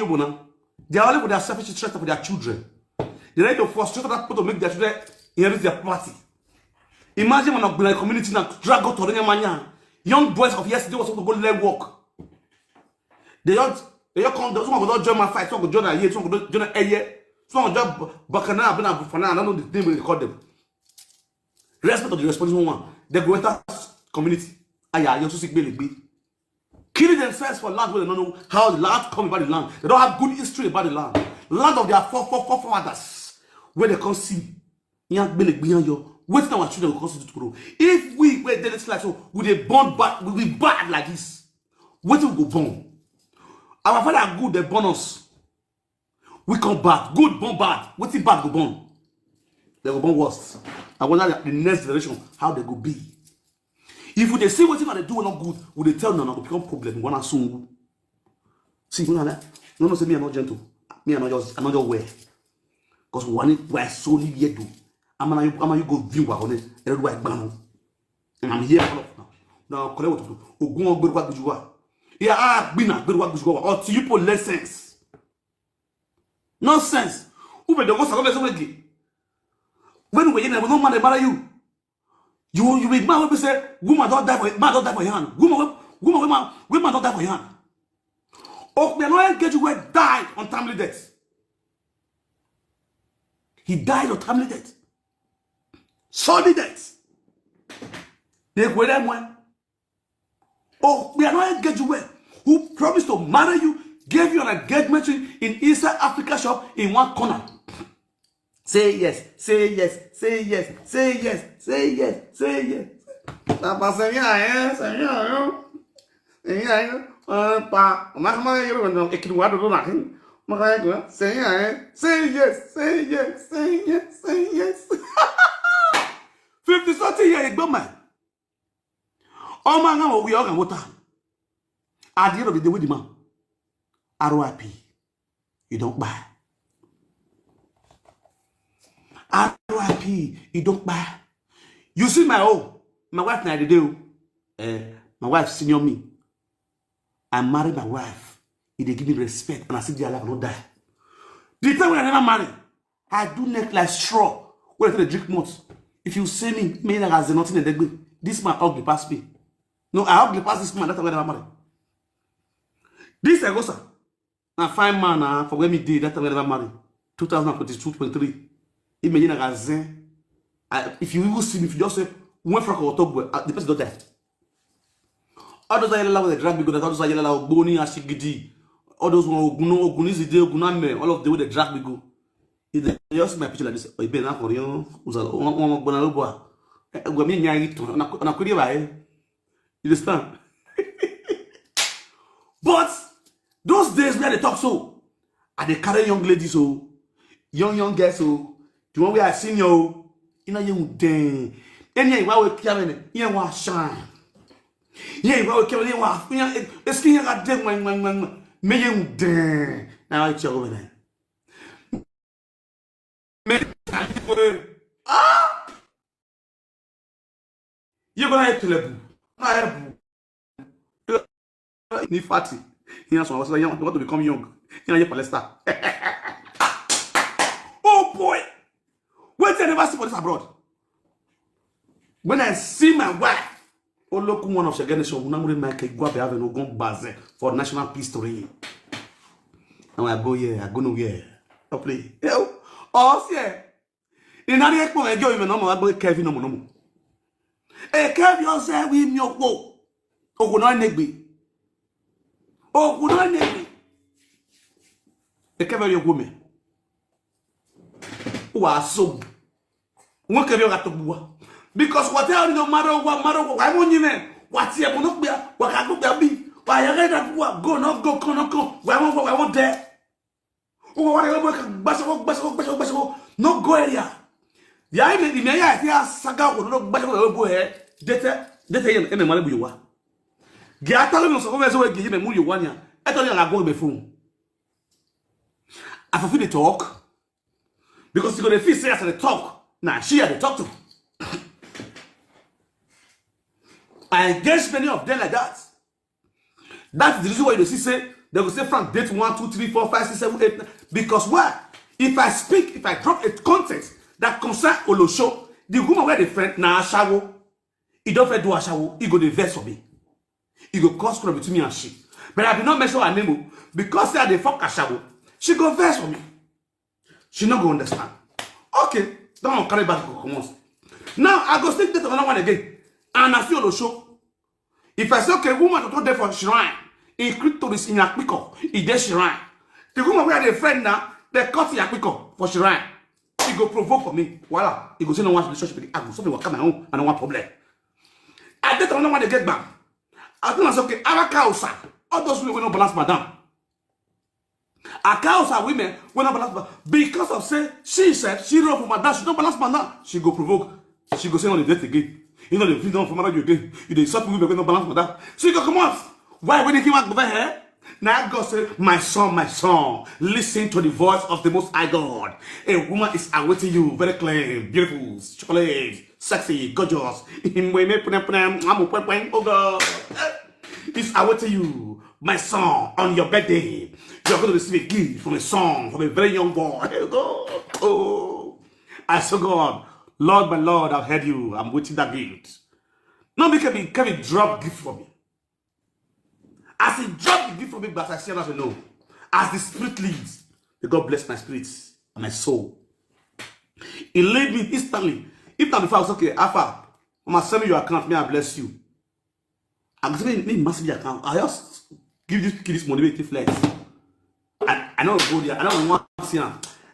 Yobo now. They are only for their selfish interest, for their children. They ready to frustrate other people to make their children inherit their property. Imagine when a community now drag out to Manya. Young boys of yesterday was supposed to go let work. They don't they don't come. Some of them join my fight. Some of them join a year. Some of them join a year. Some of them join Bakana. I don't know the name they call them. Respect of the responsible one. They go enter community. Aya, you see, killing themselves for land where they don't know how the land come about the land. They don't have good history about the land. Land of their four, four, forefathers where they come see. Yan gbele gbiyan yo. Wetin our children go come see tomorrow? If we wey dey this life so we dey born bad, we be bad like this, wetin we go born? Our father good, dem born us. We come bad, good born bad. Wetin bad go born? Dem go born worst. I wonder the next generation how dem go be. If we dey see wetin una dey do wey no good, we dey tell una, una go become problem. Una soon. See, una no know say me I no gentle. Me I no just, I no just wear. Cause wani why so ni yedo. Amana you, amana you go view wa one. Edo wa gbanu. And I'm here all of now. Now collect what to do. Ogun ogberu wa gbeju wa. Yeah, ah, gbina gberu wa gbeju wa. Or to you for lessons. Nonsense. Who be the go sago be so wege? When we, you know, no man dey marry you. You, you be man wey be say woman don die for, man don die for your hand. Woman wey, woman wey man, wey man don die for your hand. Okpia no engage you wey die untimely death. He died untimely death. Sudden death. They go there when. Okpia no engage you well. Who promised to marry you, gave you an engagement ring in inside Africa shop in one corner. Say yes, say yes, say yes, say yes, say yes, say yes. Papa, say yeah, eh, say yeah, yo. Say yeah, yo. Uh, pa, ma, ma, you know, ekiri wa do na hin. Ma, ma, say yeah, eh. Say yes, say yes, say yes, say yes. Fifty something year, igbo man. Ọmọ àwọn òwe ọ̀gá wọ́tà. At the end of the day, with the man, R I P, you don't buy. R I P, you don't buy. You see my own, my wife na the day. Uh, my wife senior me. I marry my wife. He dey give me respect, and I see their life, I don't die. The time when I never marry, I do neck like straw. When I dey drink malt, if you see me, me like as nothing dey degbe. This man ugly pass me. No, I ugly pass this man. That time when I never marry. This I go sir. I find man uh, for where me did that time when I never marry. Two thousand twenty-two, twenty-three. Imagine like as I, if you even see me, if you just say one franc or talk, uh, the person don't die. All those Ayelala wey dey drag me go, that all those Ayelala, Ogboni, Ashigidi, all those one, Ogun, Ogun, Izide, Ogun, Ame, all of them wey dey drag me go. If they just see my picture like this, oh, Ibe na for you, Uzalo, one, one, Ogbona, Lobua. Eh, Ogboni, Nyanyi, to, na, na, Kudi, ba, eh. You understand? But those days, we had a talk so. I dey carry young ladies, so young, young girls, so the one wey I senior, you know, you then. Any way we care, you want shine. Yeah, you care, you want, you know, it's skin you got dead, man, man, man, man. Me, you then. Now I tell you, man. Me, ah! You gonna have to level. Not have ni fatty. He has one. You want to become young. You know, you palester. Oh boy! Wait till I never see for this abroad. When I see my wife, Olokun, one of Shege Nation, Unamure Michael Igwabe Avenue, Ogun Baze for National Peace Story. And I go here, I go nowhere. I play. You know? Oh, yeah. Inari ekpo ejo ime no mo agbo Kevin no mo no mo. E Kevin o se wi mi okwo. Okwo no negbe. Okwo no negbe. E Kevin yo me. Wa so. Won Kevin ga to gbuwa. Because what I no matter what, matter what, I won't even. What you no be, what can go be. Why you get that go, no go, come, no come. Why won't, why won't there? Wọ́n wá ní ọmọ kan gbàṣẹ́wó, gbàṣẹ́wó, gbàṣẹ́wó, gbàṣẹ́wó. No go area. Yà á mẹ́rin mẹ́rin yà á ti á sága wò ló gbàṣẹ́wó yà ó bó ẹ̀. Dẹ́tẹ́, dẹ́tẹ́ yẹn, ẹ̀ mẹ́ mọ́lẹ́ bu yòówá. Gẹ̀ á tálẹ́ mi sọ fún mi ẹ̀ sọ wẹ́ gẹ̀ yẹn mẹ́ mú yòówá ni à. Ẹ̀ tọ́ ni àgọ́ ìbẹ̀ fún un. Àfọ̀fin dey talk. Because you go dey feel say as I dey talk, na she I dey talk to. I engage many of them like that. That's the reason why you see say they go say Frank date one, two, three, four, five, six, seven, eight, nine. Because why? If I speak, if I drop a content that concern Olosho, the woman where the friend na ashawo, he don't fit do ashawo, he go dey vex for me. He go cause quarrel between me and she. But I be not mention her name o, because say I dey fuck ashawo. She go vex for me. She no go understand. Okay, don't carry back go comot. Now I go still date another one again. And I see Olosho. If I say, okay, woman to dey for shrine, he click to this in Akpiko, he dey shrine. The woman where the friend now, they cut in Akpiko for shrine. go provoke for me. Voila, he go say no one relationship again. I go solve waka my own, I no want problem. I dey tell no one dey get back. I tell am say, okay, Araka Osa, all those women wey no balance madam. Araka Osa women wey no balance madam. Because of say she sef, she run for madam, she no balance madam. She go provoke. She go say no dey date again. You know the freedom for marriage again. You dey insult people wey no balance madam. She go comot. Why when they came out of her? Now God said, my son, my son, listen to the voice of the Most High God. A woman is awaiting you, very clean, beautiful, chocolate, sexy, gorgeous. Oh God. It's awaiting you, my son, on your birthday. You're going to receive a gift from a son, from a very young boy. Oh God. Oh. I said, God, Lord, my Lord, I've heard you. I'm waiting that gift. No, make Kevin, Kevin drop gift for me. As he dropped the gift for me, but I said, I said, no. As the spirit leads, may God bless my spirit and my soul. He led me instantly. If not before, I was okay, Alpha, I'ma send me your account, may I bless you. I'm sending me massive account. I just give this kid this money, make it flex. I, I know go there. I don't want to see him.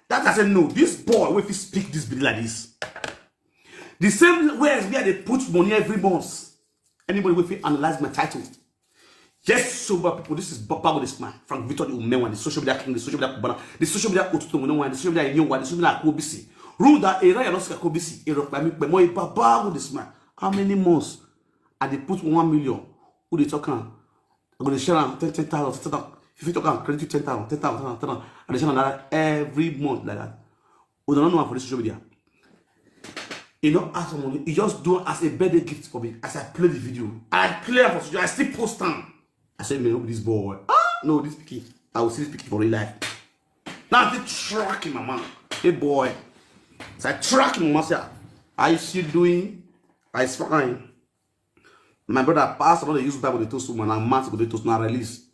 That I said, no, this boy, if he speak this be like this. The same way as we are, they put money every month. Anybody will fit analyze my title. Yes, sober people, this is Baba with a smile. Frank Victor, the Umewa, the social media king, the social media Kubana, the social media Otutu, the social media Yowa, the social media Kobisi. Rule that area, you're not Kobisi. Ero, I mean, but more Baba with a smile. How many months? I dey put one million. Who dey talk am? I go dey share am ten, ten thousand, ten thousand. If you talk am, credit you ten thousand, ten thousand, ten thousand, ten thousand. I dey share am like that every month like that. We don't know am for this social media. You know, ask for money. You just do am as a birthday gift for me. As I play the video, I play am for social. I still post am. I say, man, hope this boy. Ah, no, this pikin. I will see this pikin for real life. Now they track him, mama. Hey boy. So I track him, mama. Say, how you still doing? I is fine. My brother, pastor, no dey use Bible dey toast woman. Na mass go dey toast, na release.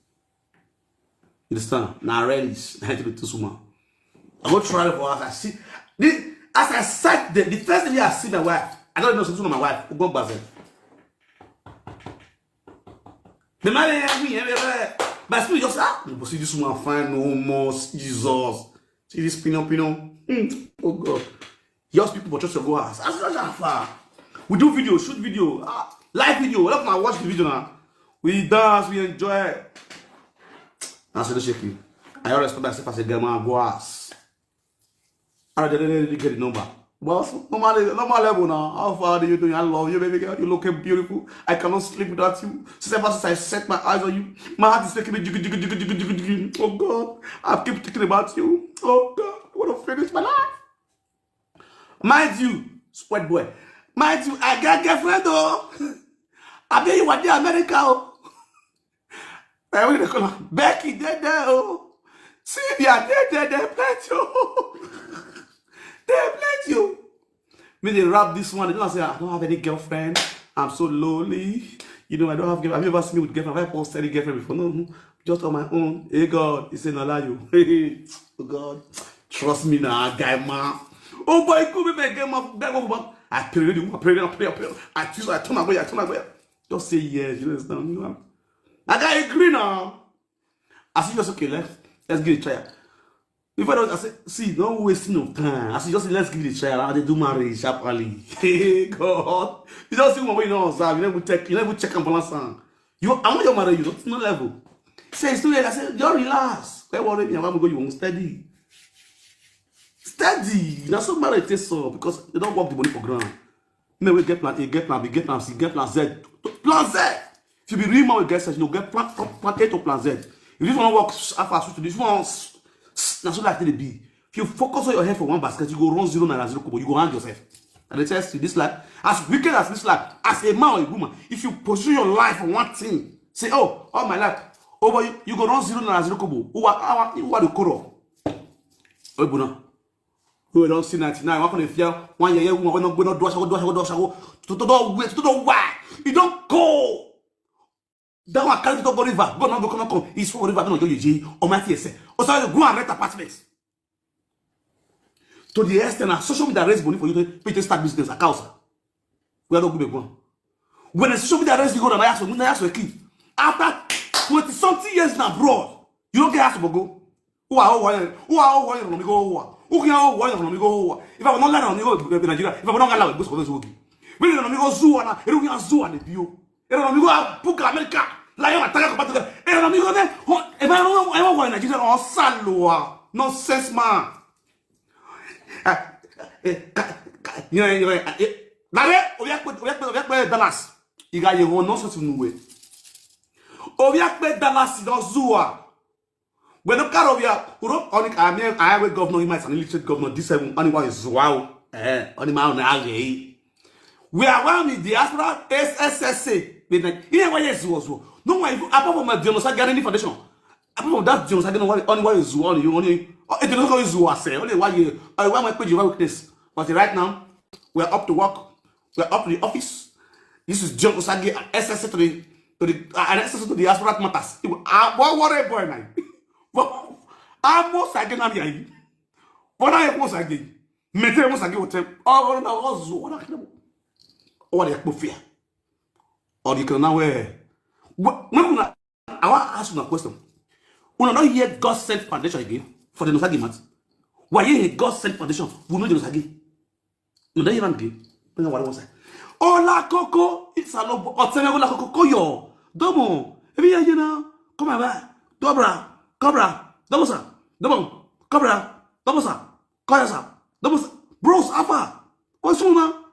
You understand? Na release. Na dey toast woman. I go try for house. I see. This, as I sat there, the first day I see my wife, I don't know something of my wife. Go back. The man, eh, me, eh, eh, eh. My spirit just, ah, you go see this woman fine no more, Jesus. See this pino pino. Hmm. Oh God. Just people for church to go house. As such how far. We do video, shoot video, ah, live video. Let my watch the video now. We dance, we enjoy. I said, shake you. I always put myself as a girl, man, go house. I don't really get the number. But normally, normal level now. How far do you do? I love you, baby girl. You looking beautiful. I cannot sleep without you. Since ever since I set my eyes on you, my heart is taking me jiggy, jiggy, jiggy, jiggy, jiggy, jiggy. Oh God, I keep thinking about you. Oh God, I want to finish my life. Mind you, spoiled boy. Mind you, I got girlfriend though. I bet you what the America. Oh. I will call her. Becky dead there. Oh. See, they are dead there. They plenty. Oh. They plenty. Oh. Me, they rap this one. They don't say, I don't have any girlfriend. I'm so lonely. You know, I don't have girlfriend. Have you ever seen me with girlfriend? Have I posted any girlfriend before? No, no. Just on my own. Hey, God. He said, no lie you. Oh, God. Trust me now, guy, man. Oh, boy, could be big girl, man. Beg of man. I pray, I pray, I pray, I pray. I choose, I turn away, I turn away. Just say yes. You understand? You know? I got agree now. I see just okay. Let's let's give it a try. If I don't, I say, see, don't waste no time. I say, just let's give it a try. I dey do marriage sharply. Hey, God. You don't see one way you don't observe. You never check, you never check and balance am. You, I want your marriage, you don't know level. Say, it's too late. I say, just relax. Why worry me? I'm going to go, you won't steady. Steady. That's what marriage takes so because they don't work the money for ground. Me, we get plan A, get plan B, get plan C, get plan Z. Plan Z. If you be real man, we get such, you know, get plan, plan A to plan Z. If this one works, how far switch to this one, now so like it be. If you focus on your head for one basket, you go run zero naira zero kobo, you go hang yourself. And they test you this life, as wicked as this life, as a man or a woman, if you position your life for one thing, say, oh, all my life, over you, you go run zero naira zero kobo. Who are, who are, who are the koro? Oibuna. Who don't see ninety-nine, one for the fear, one year, one, one, one, do ashago, do ashago, do ashago. To, to, do wait, to, to, why? You don't go. That one carry to go river. Go, no, go, come, come. It's for river, no, you, you, Almighty, yes. Also, go and rent apartments. To the extent that social media raise money for you to pay to start business, a house. We are not good one. When the social media raise, you go to Naya, so Naya, so key. After twenty something years in abroad, you don't get house to go. Who are, who are, who are, who are, who are, who are, Uku ya owa, ya no mi go owa. If I no la no mi go be Nigeria. If I no la go so go. Wele no mi go zuwa na, eru ya zuwa ne bio. Eru no mi go buka America. La yo ataka ko patuka. Eru no mi go ne. If I no, I want Nigeria, no salwa. Nonsense man. Ah, eh, ka, ka, you know, you know, eh, Lare, obiakpe, obiakpe, obiakpe Dallas. Iga ye ho nonsense nuwe. Obiakpe Dallas no zuwa. When the car of ya, uro, oni, I mean, I will governor, he might an illiterate governor, this seven, only one is zuwa. Eh, only my own, eh. We are one with diaspora, S S S A. Then, like, here, why is zuwa, zuwa? No, why, apart from my Jonas, I get any foundation. Apart from that, Jones, I don't know why, only why is one, you only, oh, it is not going to say, only why you, uh, why my page, why weakness. But right now, we are up to work, we are up to the office. This is John Osagi, an S S to the, to the, uh, an S S to the diaspora matters. It will, uh, what, what a boy, man. What, I'm most again, I'm here. What I most again. Mete most again, what time? Oh, what I was, what I can, what I could fear. Or you can now wear. What, no, no, I want to ask you a question. Una don hear God sent foundation again for the Nosagi month? Why you hear God sent foundation? We know the Nosagi. No, don't hear am again. Bring am one side. Ola Koko, it's a lobo. Otseme Ola Koko, yo. Domo. Ebi ya jena. Come on, bye. Cobra. Cobra. Domo sa. Domo. Cobra. Domo sa. Koya sa. Domo sa. Bros, Alpha. What's going on?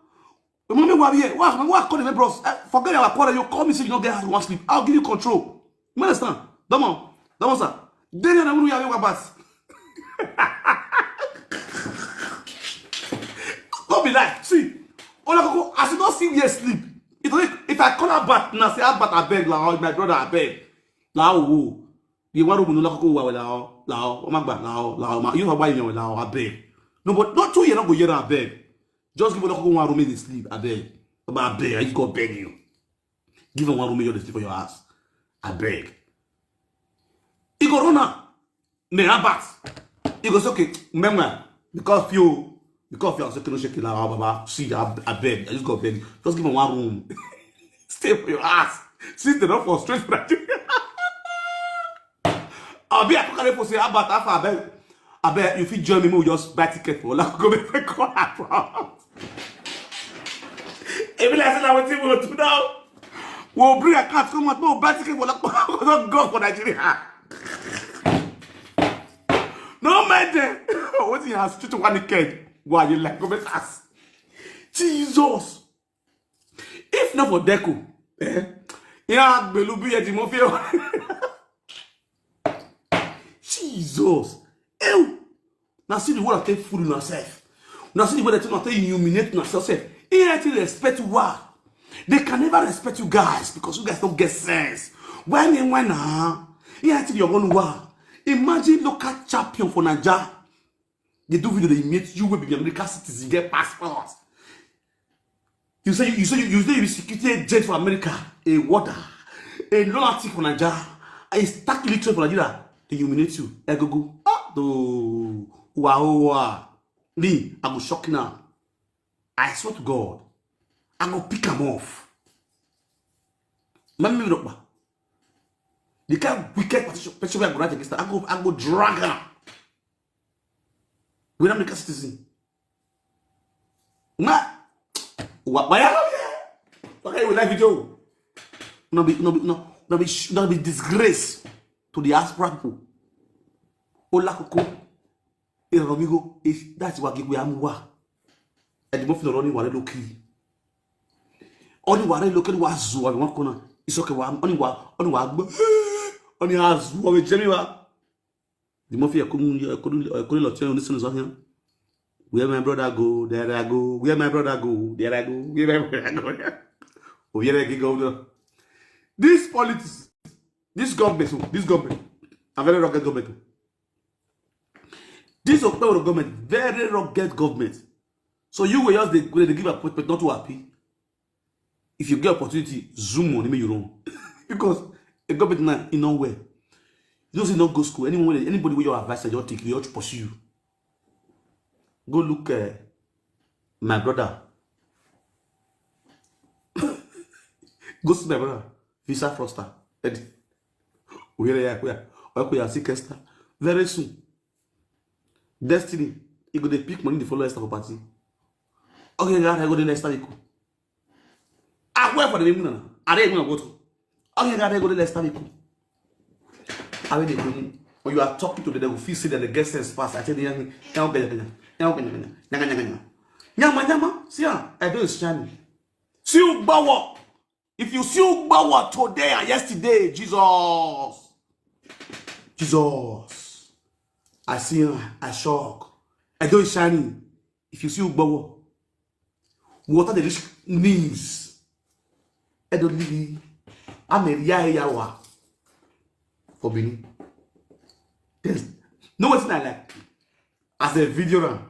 Mommy, what here? What? What? Call me, bros. Eh, forget our quarrel. You call me, say you don't get house, you want sleep. I'll give you control. You understand? Come on. Come on, sir. Then I will have your bus. Don't be like, see. Ola Koko, as you don't see me sleep. If, if I call her back now, say, "How about I beg, la, my brother, I beg." La, oh, oh. You want to know, Ola Koko, wa, la, oh, la, oh, oh, my God, la, oh, la, oh, ma, you have why you la, oh, I beg. No, but not two years, not go here, I beg. Just give Ola Koko one room in the sleep, I beg. But I beg, I go beg you. Give him one room in your sleep for your house. I beg. He go run now. Me, I bat. He goes, "Okay, remember, because you, because you are second shake la, Baba. See, I, I beg. I just go beg. Just give him one room. Stay for your house. Since they don't frustrate for Nigeria." I'll be a cook for say, "How about Alpha? I beg. I beg, you fit join me, we just buy ticket for Ola Koko, make we call her for house." If you like, say, now what we will do now? We'll bring a cat, come out, we'll buy ticket for Ola Koko, go for Nigeria. No mind them. What he has to one kid? Why you like, go make us? Jesus. If not for Deco, eh? Yeah, Belubi, Edimofio. Jesus. Ew. Now see the way I take food on yourself. Now see the way that you take humiliate yourself. He ain't respect you. Why? They can never respect you guys because you guys don't get sense. Why me, why now? He ain't your own. Why? Imagine local champion for Nigeria. They do video, they meet you, will be American citizen, get passport. You say you, you say you, you say you be security agent for America, a warder, a lunatic for Nigeria, a stark literature for Nigeria. They humiliate you. Egogo. Ah, do. Wow, wow. Me, I go shock now. I swear to God, I go pick him off. Let me look back. The kind of wicked petition, petition I go write against her, I go, I go drag her. We don't make a citizen. Ma, why, why are you here? Why are you live video? No be, no be, no, no be, sh- no be disgrace to the diaspora people. Ola Koko, Iromigo, is that's what we am wa. And the muffin running wale low key. Only wale low key was one corner. It's okay, one only wa, only wa, only has one with Jemima. The mafia couldn't, couldn't, couldn't lot of this is here. Where my brother go, there I go. Where my brother go, there I go. Where my brother go. Oh, yeah, I go there. This politics, this government, oh, this government, a very rugged government. Oh. This Okpebholo government, very rugged government. So you will just dey, dey give appointment, not too happy. If you get opportunity, zoom on me, you run. Because a government now, you know where. You don't say not go school. Anyone, anybody with your advice, you take, you pursue. Go look, uh, my brother. Go see my brother. Visa fraudster. Eddie. Oyere ya, Okoya, Okoya, Sikester. Very soon. Destiny. He go dey pick money, dey follow Esther for party. Okay, God, I go dey Esther Iku. I wear for the women. I dey women go to. Okay, God, I go dey Esther Iku. I will dey go. When you are talking to them, they will feel say that the guest sense pass. I tell them, nyama, nyama, nyama, nyama, nyama, nyama. See, ah, I don't stand. See you, Bawa. If you see Ugbawa today and yesterday, Jesus. Jesus. I see him, I shock. I don't shining. If you see Ugbawa, water dey reach knees. I don't need. I'm a yawa for Benin. There's no one thing I like. As a video ram.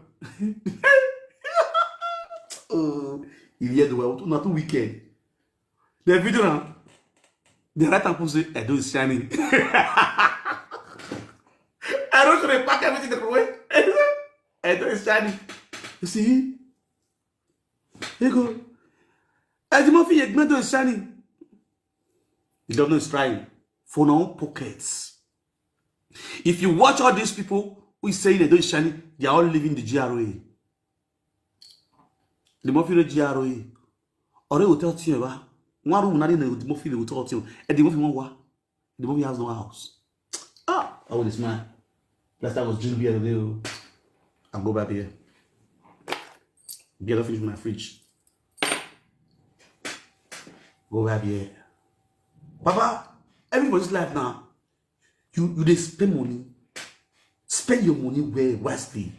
Oh, you hear the word, not too wicked. The video now, the right hand say, "Edo is shining." I don't should pack everything the way. Edo is shining. You see? Here you go. Eddie Murphy, Edo is shining. The governor is trying for now pockets. If you watch all these people who is saying Edo is shining, they are all living the G R O A. The Murphy G R O A. Or they will tell you, one room not in the Murphy, they will tell you. And the Murphy won't what? The Murphy has no house. Ah, I would smile. Last time was June beer today. I'll go back here. Beer don't finish my fridge. Go back here. Papa, everybody's life now. You you dey spend money. Spend your money well, wisely.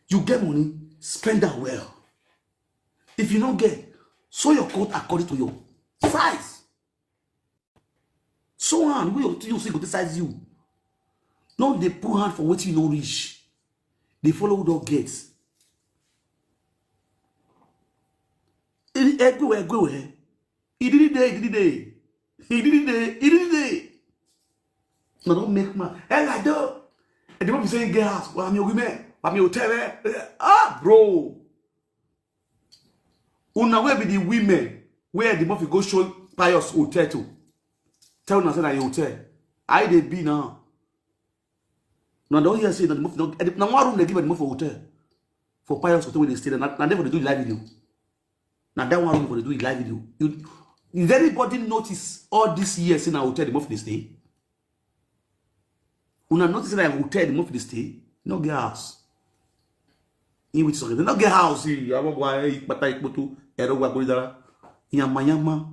You get money, spend that well. If you no get, sew your coat according to your size. Sew hand, wey you see go dey size you. No dey put hand for wetin you no reach. Dey follow who don get. Everywhere, everywhere. He did it there, he did it there. He did it there, he did it there. No, don't make man. Hey, like, though. And the people saying, "Get house, what am your women? What am your hotel?" Eh? Ah, bro. Una wey be the women where the Murphy go show Pius hotel to. Tell una say na your hotel. I dey be now. Now don't hear say that the Murphy don't. Now one room they give the Murphy hotel for Pius hotel where they stay. Now they for the do live video. Now that one room for the do live video. You, did anybody notice all this year say na hotel the Murphy dey stay? Una notice na hotel the Murphy dey stay? No get house. In which side? They no get house. See, I want why pata ikpoto. Ero wa go dara. Yama yama.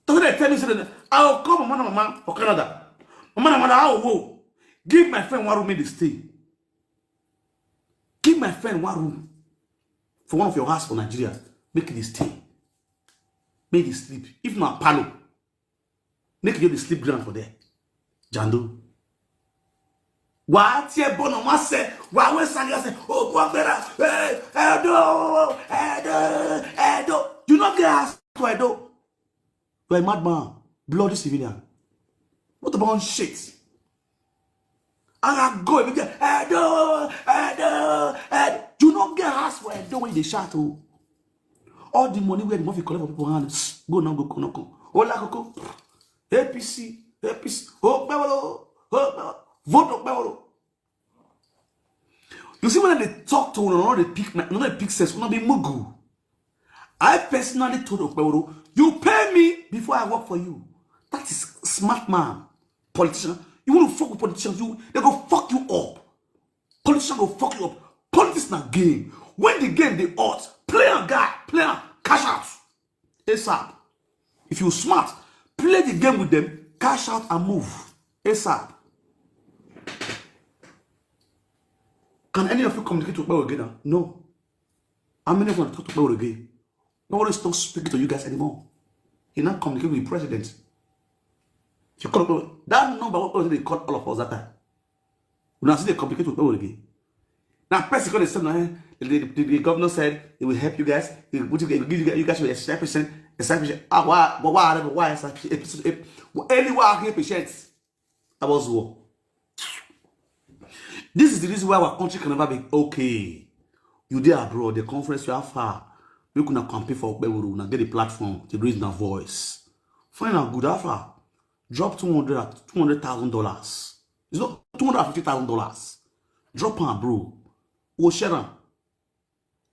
Don't they tell me say I will call mama, mama for Canada. Mama, mama, how wo? Give my friend one room in the stay. Give my friend one room for one of your house for Nigeria. Make it stay. Make it sleep. If not, palo. Make you the sleep ground for there. Jando. Wà á tiẹ̀ bọ̀nà wá sẹ́, wà á wé sáré ọ̀sẹ̀, òkú ọ̀gbẹ́ra, Edo, Edo, Edo. You no get house for Edo. You are a madman, bloody civilian. What about shit? And I go, if you get Edo, Edo, Edo. You no get house for Edo when they shout, oh. All the money where the Murphy collect for people hand, go now, go, go, go. Ola Koko, A P C, A P C, oh, Bawolo, oh, Bawolo, vote, oh, Bawolo. You see, when they talk to una, no dey pick, no dey pick sense, una be mugu. I personally told Okpebholo, you pay me before I work for you. That is smart man, politician. You want to fuck with politicians, you they go fuck you up. Politician go fuck you up. Politics na game. When the game dey hot, play am guy, play am, cash out. ASAP. If you smart, play the game with them, cash out and move. ASAP. Can any of you communicate with Okpebholo again now? No. How many of you want to talk to Okpebholo again? Okpebholo is not speaking to you guys anymore. He not communicate with the president. If you call Okpebholo, that number, what they call all of us that time? We now see they communicate with Okpebholo again. Now, person call the same, eh, the, the, the governor said he will help you guys. He will, he will give you guys, you guys will extra percent, extra percent. Ah, why, why, why, why, extra percent? Any why, percent. I was war. This is the reason why our country can never be okay. You dey abroad, the conference you are far. You could not campaign for Okpebholo, now get a platform to raise my voice. Find out good offer. Drop two hundred, two hundred thousand dollars. It's not two hundred fifty thousand dollars. Drop am, bro. We'll share am.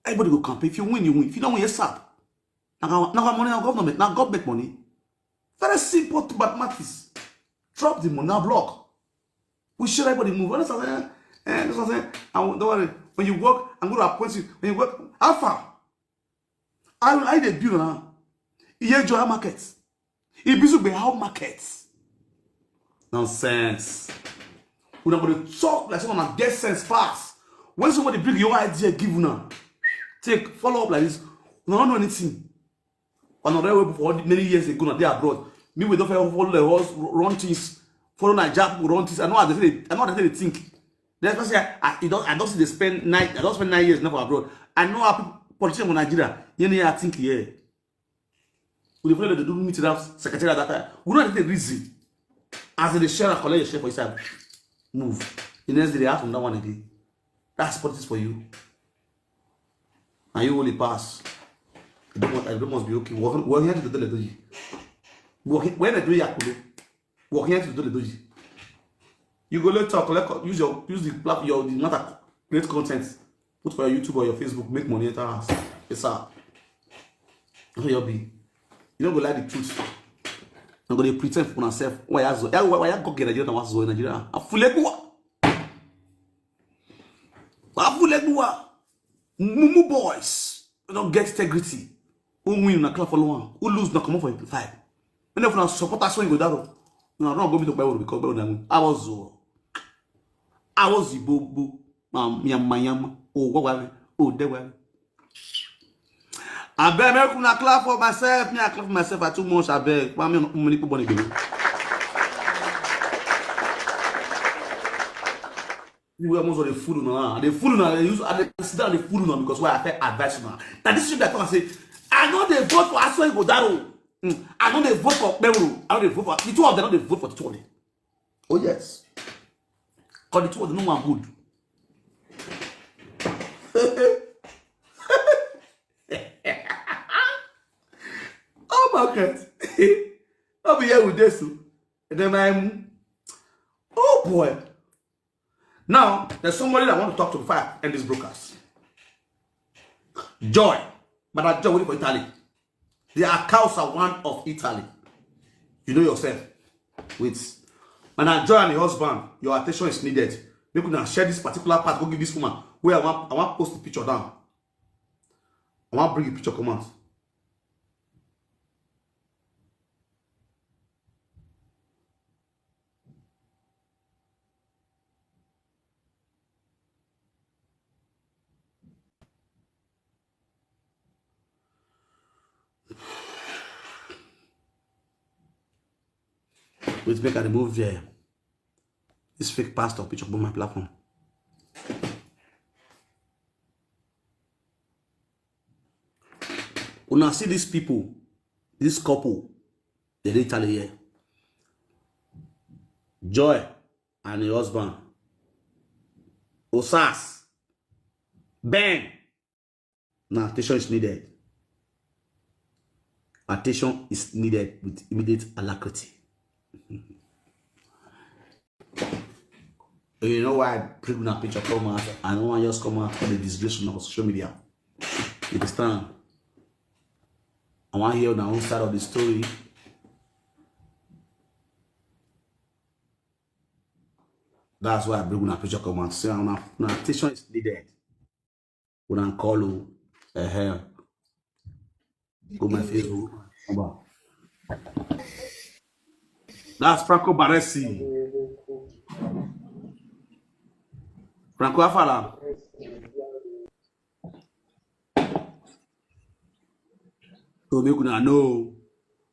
Everybody go campaign. If you win, you win. If you don't win, you sad. Now, now money, now government, now government money. Very simple to mathematics. Drop the money, now block. We share, everybody move. Understand? Eh, eh, understand? And don't worry. When you work, I'm going to appoint you. When you work, how far? I I dey build now. Iye Joya market. Ibizugbe, how market? Nonsense. Una go dey talk like say una get sense pass. When somebody bring your idea give una, take follow up like this. Una no know anything. Una don wey for all the many years ago na dey abroad. Me we don follow the horse run things, follow Naija people run things. I know how they dey, I know how they dey think. Then especially I, I, you don, I don see dey spend nine, I don spend nine years now for abroad. I know how people, politicians for Nigeria, you know how think here. We dey follow the do meeting that secretariat that time. We know how they reason. As they share and collect your share for inside, move. The next day they ask from that one again. That's politics for you. And you only pass. I don't, I don't must be okay. We're, we're here to do the doji. We're here to do Yakudo. We're here to do the doji. You go later collect, use your, use the platform, your, the matter, create content, put for your YouTube or your Facebook, make money enter house. Yes, sir. That's what you'll be. You don't go like the truth. I'm gonna pretend for myself. Why I zo? Why I go get Nigeria? Why I zo in Nigeria? Afulegua. Afulegua. Mumu boys. They don't get integrity. Who win na clap for one. Who lose na come for five. Many of them support us when you go down. No, no, go me to buy one because buy one. I was zo. I was the boo boo. Um, yama yama. Oh, what was it? Oh, there was it. Abeg, make una clap for myself. Me, I clap for myself. I too much. Abeg, why me, many people born again? You were almost on the fool now. The fool now. They use, I dey sit down the fool now because why I feel advice now. Now this should be, I say, I know they vote for Aso Igodaro. Mm. I know they vote for Peru. I know they vote for the two of them. I know they vote for the two of them. Oh yes. Because the two of them no one good. Oh my God. I'll be here with this. And then I'm, oh boy. Now, there's somebody that I want to talk to before I end this broadcast. Joy. Madam Joy, waiting for Italy. The Akausa one of Italy. You know yourself. With Madam Joy and the husband, your attention is needed. Make una share this particular part. Go give this woman. Where I want, I want post the picture down. I want bring the picture come out. Wait, make I remove the, this fake pastor picture on my platform. Una see these people, this couple, they dey Italy here. Joy and her husband. Osas. Ben. Now attention is needed. Attention is needed with immediate alacrity. You know why I bring una picture come out? I don't want just come out for the disgrace on social media. You understand? I want hear una own side of the story. That's why I bring una picture come out. Say una, una attention is needed. Una call o. Uh-huh. Go my Facebook. Come on. That's Franco Baresi. Franco Afala. So make una know.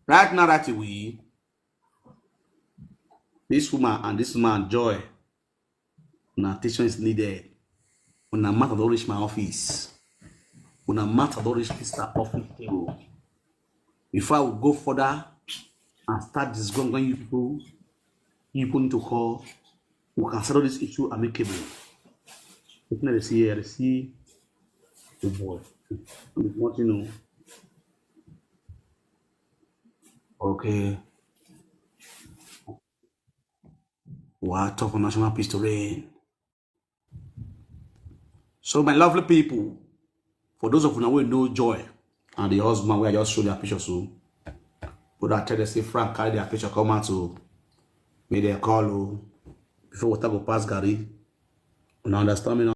Right now, right away, this woman and this man, Joy, una attention is needed. Una matter don reach my office. Una matter don reach Mister Office table. Before I will go further and start disgrunting you people, you people need to call. We can settle this issue amicably. Wetin I dey see here, I dey see the boy. What you know? Okay. What top of national peace to reign? So my lovely people, for those of you wey know Joy and the husband wey I just show their picture so, but I tell them say Frank carry their picture come out to make dem call o before water go pass garri. Una understand me now?